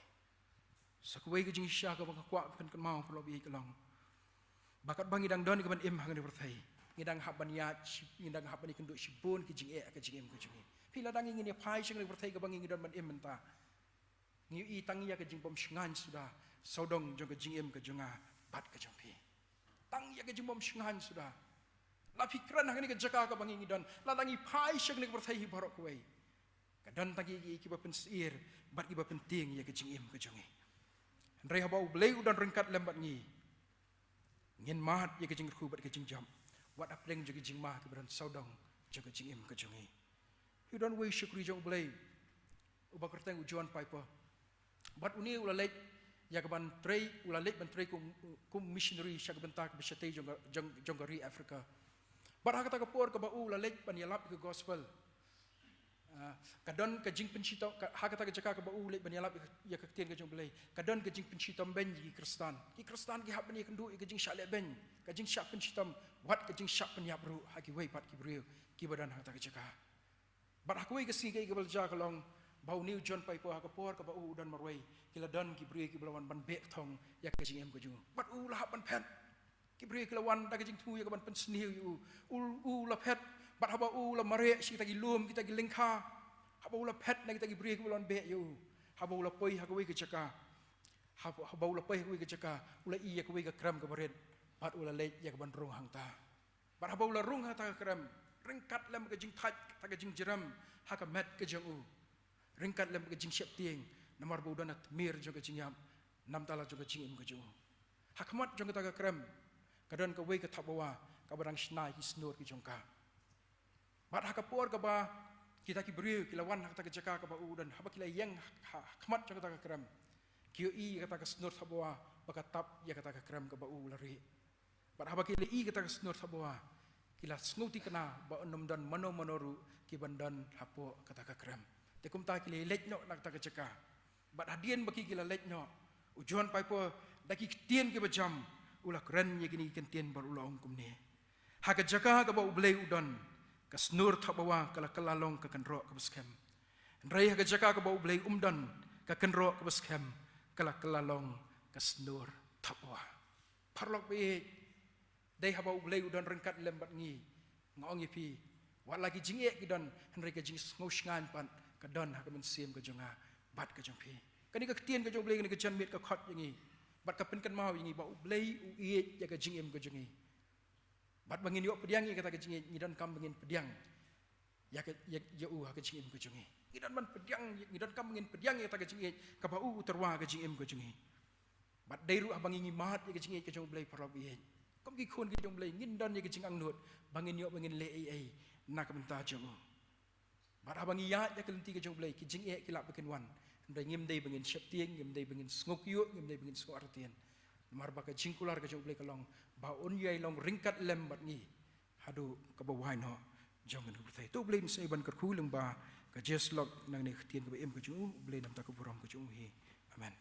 Sa kawei ka jingshisha kaba nga kwah ban pynkynmaw, paralok ba ïeit, ka long ba katba ngi dang don ïa ka ban im ha kane ka pyrthei, ngi dang hap ban ïaid shi-, ngi dang hap ban ïakynduh shibun ki jingeh ha ka jingim ka jong ngi. Phi, lada ngi, ngin ïa phai sha kane ka pyrthei kaba ngi, ngi don ban im mynta, ngi ïohi tang ïa ka jingbymshngaiñ suda sawdong jong ka jingim ka jong nga bad ka jong phi. Tang ïa ka jingbymshngaiñ suda. La phi kren ha kane ka jaka kaba ngi, ngi don, lada ngi phai sha kane ka pyrthei hi baroh kawei, ka don tang ïa ki, kiba pynsyier bad kiba pyntieng ïa ka jingim ka jong ngi. Hynrei haba U Blei u don ryngkat lem bad ngi, ngin mad ïa ka jingkyrkhu bad ka jingjop wat hapdeng jong ki jingma kiba don sawdong jong ka jingim ka jong ngi. Hi, don uwei u shakri jong U Blei uba kyrteng u John Piper. Bad une u la leit ïa ka ban trei, u la leit ban trei kum, kum missionary sha ka bynta kaba shatei jong ka, jong, jong ka ri Africa. Bad ha kata ka por kaba u la leit ban ïalap ïa ka gospel, ah, ka don ka jingpynshitom, ka, ha kata ka jaka kaba u leit ban ïalap ïa ka, ïa ka ktien ka jong U Blei, ka don ka jingpynshitom beiñ ïa ki Khristan. Ki Khristan ki hap ban ïakynduh ïa ka jingshah lehbeiñ, ka jingshah pynshitom, wat ka jingshah pynïap ruh ha kiwei pat ki briew kiba don ha kata ka jaka. Bad ha kawei ka sngi kaei kaba la jia ka long ba une u John Piper, ha ka por kaba u don marwei, ki la don ki briew kiba la wan ban beh thong ïa ka jingim ka jong u. Bad u la hap ban phet. Ki briew ki la wan da ka jingthmu ïa ka ban pynsniew ïa u. U, u la phet. Bad haba u la mareh sha kita ki lum, kita ki lyngkha, haba u la phet na kita ki briew kiba la wan beh ïa u, haba u la poi ha kawei ka jaka, haba, haba u la poi ha kawei ka jaka, u la ïohi ïa kawei ka krem kaba rit. Bad u la leit ïa ka ban rung hangta. Bad haba u la rung ha kata ka krem, ryngkat lem ka jingthait, kata ka jingjrem ha ka met ka jong u, ryngkat lem ka jingsheptieng, namar ba u don ha tmier jong ka jingïap namar la jong ka jingim ka jong u. Ha khmat jong kata ka krem ka don kawei ka thapbawa kaba dang shna ïa ki snor ki jong ka. Bad ha ka por kaba kita ki briew ki la wan ha kata ka jaka kaba u don, haba ki la ïeng ha, ha khmat jong kata ka krem, ki ïohi ïa kata ka snor thabawa ba ka tap ïa kata ka krem kaba u la rieh. Bad haba ki la ïohi ïa kata ka snor thabawa, ki la sngewthikna ba un ym don mano mano ruh ki ban don hapoh kata ka krem. Te kumta ki la leit noh na kata ka jaka. Bad hadien ba ki, ki la leit noh, u John Piper da ki ktien kiba jam u la kren ïa kine ki ktien bad u la ong kumne: Ha ka jaka kaba U Blei u don, ka snor thabawa ka la kylla long ka kynroh kaba skhem. Hynrei ha ka jaka kaba U Blei um don, ka kynroh kaba skhem ka la kylla long ka snor thabawa. Paralok baieit, dei haba U Blei u don ryngkat lem bad ngi, nga ong ïa phi, wat la ki jingeh ki don, hynrei ka jingsngewshngaiñ pat ka don ha ka mynsiem ka jong nga bad ka jong phi. Kane ka ktien ka jong U Blei, kane ka janmiet ka khot ïa ngi bad ka pynkynmaw ïa ngi ba U Blei u ïeit ïa ka jingim ka jong ngi. Bad ba ngin ïoh pdiang ïa kata ka jingïeit, ngi donkam ba ngin pdiang ïa ka, ïa, ïa u ha ka jingim ka jong ngi. Ngi don ban pdiang, ngi donkam ba ngin pdiang ïa kata ka jingïeit kaba u u tyrwa ha ka jingim ka jong ngi. Bad dei ruh haba ngi, ngi mad ïa ka jingïeit ka jong U Blei, paralok baieit, kum ki khun ki jong U Blei, ngin don ïa ka jingangnud ba ngin ïoh ba ngin leh ei ei na ka bynta jong u. Bad haba ngi ïaid ïa ka lynti ka jong U Blei, ki jingeh ki lah ba kin wan, hynrei ngim dei ba ngin sheptieng, ngim dei ba ngin sngewkyiuh, ngim dei ba ngin sngew artatien. Namar ba ka jingkular ka jong U Blei ka long ba un ïai long ryngkat lem bad ngi haduh kaba wai noh jong kane ka pyrthei. To U Blei un sa ïai ban kyrkhu lyngba ka jingïasyllok na kane ka ktien kaba im ka jong u. U Blei un namar ka burom ka jong u hi. Amen.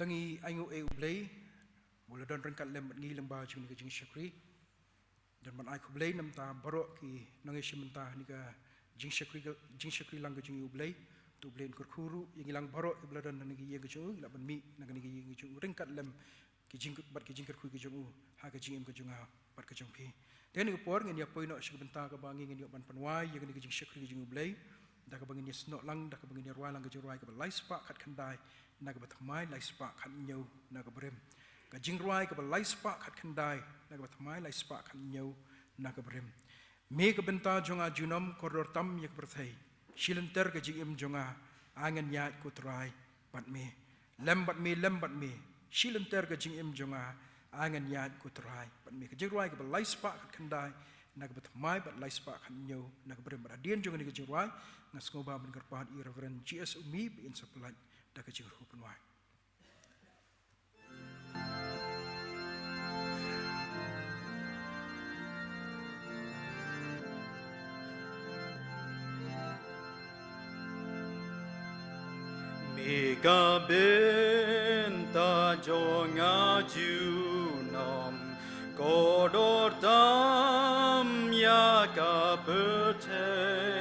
To ngin ainguh ïa U Blei ba u la don ryngkat lem bad ngi lyngba jong kane ka jingshakri. Don ban ai khublei na ka bynta baroh ki nongïashim bynta ha kane ka jingshakri, jingshakri lang ka jong ngi, U Blei. To U Blei un kyrkhu ruh ïa ngi lang baroh kiba la don ha kane ka ïing ka jong u, ngi lah ban mih na kane ka ïing ka jong u ryngkat lem ki jing, bad ki jingkyrkhu ki jong u ha ka jingim ka jong nga bad ka jong phi. Te ha kane ka por ngin ïa poi noh sha ka bynta kaba ngi, ngin ïoh ban pynwai ïa kane ka jingshakri ka jong U Blei da kaba ngin ïa snoh lang, da kaba ngin ïa rwai lang ka jingrwai kaba lai spah khat khyndai na kaba thymmai lai spah khat hynñiew na kaba rim. Ka jingrwai kaba lai spah khat khyndai na kaba thymmai lai spah khat hynñiew na kaba rim. Me ka bynta jong nga junom, kordor tam ïa ka pyrthei. Shi lynter ka jingim jong nga, ai ngan ïaid ko Trai bad me. Lem bad me, lem bad me. Shi lynter ka jingim jong nga, ai ngan ïaid ko Trai bad me. Ka jingrwai kaba lai spah khat khyndai na kaba thymmai bad lai spah khat hynñiew na kaba rim. Bad hadien jong kane ka jingrwai, nga sngewbha ban kyrpad ïa u Reverend G S Umi ba un sa pynlait da ka jingkyrkhu pynwai. Me ka bynta jong nga junom, kordor tam ïa ka pyrthei.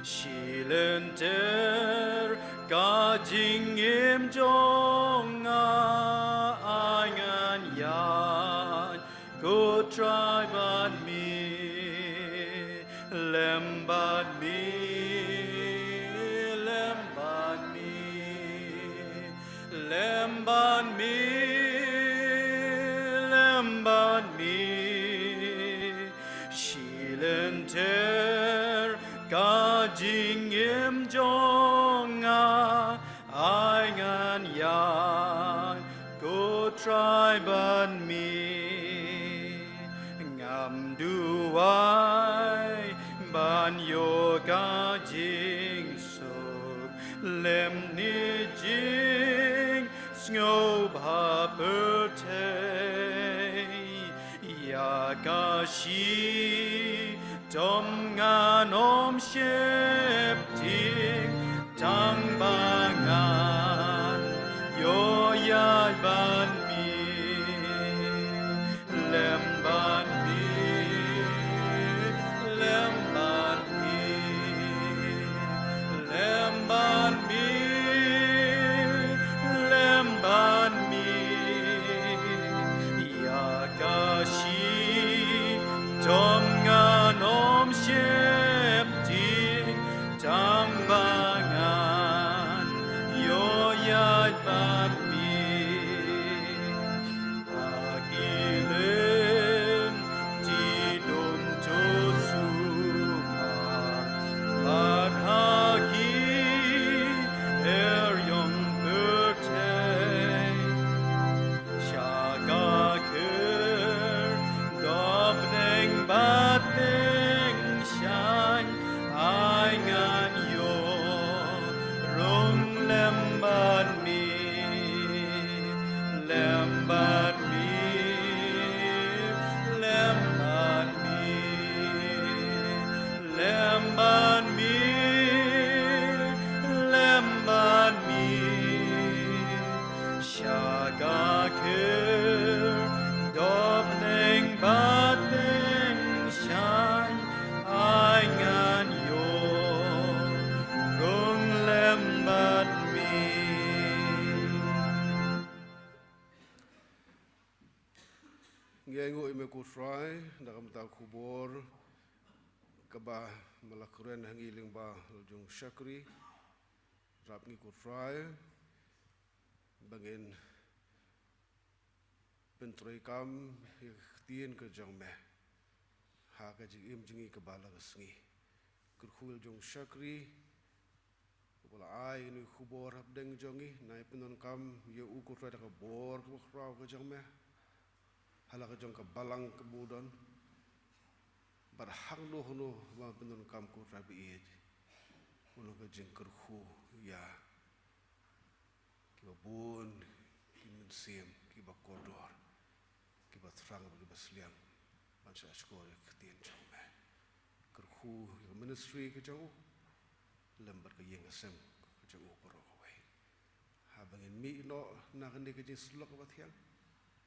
Shi lynter ka jingim jong nga, ai ngan ïaid ko Trai bad me. Lem bad me, lem bad me, lem bad me, lem bad me. Shi lynter ka jingim jong nga, ai ngan ïaid ko Trai bad me. Ngam duwai ban ïoh ka jingsuk lymne jingsngewbha pyrthei. Ïa ka shitom ngan ym sheptieng tang ba ngan ïoh ïaid bad me. Lem bad me, lem bad me, lem bad me, lem bad me. Ïa ka shitom ngan ym sheptieng Kam ba ngan ïoh ïaid bad me ha ki lynti dum to sumar bad ha ki eriong pyrthei. Sha ka kyrdoh bneng bad bneng shaiñ, ai ngan ïoh rung lem bad me, lem bad me, lem bad me, lem bad me, lem bad me. Sha ka kyrdoh bneng bad bneng shaiñ, ai ngan ïoh rung lem bad me. Ngi ainguh ïa me ko Trai da ka bynta ka khubor kaba me la kren ha ngi lyngba la jong shakri. Wrap ngi ko Trai ba ngin pyntreikam ïa ka ktien ka jong me ha ka jingim jong ngi kaba la ka sngi. Kyrkhu la jong shakri uba la ai ïa kane ka khubor hapdeng jong ngi, ngi pyndonkam ïa u ko Trai da ka bor kaba khraw ka jong me ha la ka jong ka balang kaba u don. Bad hangno hangno ba pyndonkam ko Trai ba ïeit, u long ka jingkyrkhu ïa kiba bun ki mynsiem kiba kordor, kiba thrang bad kiba sliang ban shahshkor ïa ka ktien jong me. Kyrkhu ïa ka ministry ka jong u lem bad ka ïing ka sem ka jong u baroh kawei. Haba ngin mih noh na kane ka jingsyllok kaba thiang,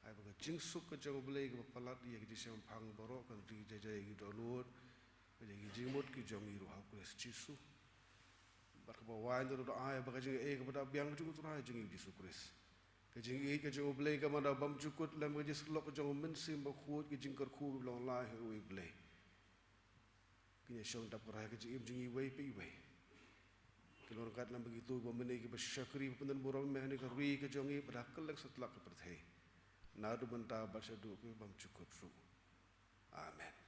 ai ba ka jingsuk ka jong U Blei kaba palat ïa ka jingshemphang baroh kan ri jai jai ïa ki dohnud bad ïa ki jingmut ki jong ngi ruh ha U Khrist Jisu. Bad kaba wai ngi ruh da ai ba ka jingaiei kaba da biang ka jong U Trai jong ngi U Jisu Khrist, ka jingïeit ka jong U Blei kaba da bymjukut lem ka jingsyllok ka jong U Mynsiem Bakhuid, ka jingkyrkhu kaba long lai ha uwei U Blei, kin ïa shong dap kyrhai ha ka jingim jong ngi iwei pa iwei. Kin long ryngkat lem bad kito kiba mynne kiba shakri ba pyndonburom ïa kane ka ri ka jong ngi bad ha kylleng satlak ka pyrthei, naduh mynta bad shaduh ka bymjukut ruh. Amen.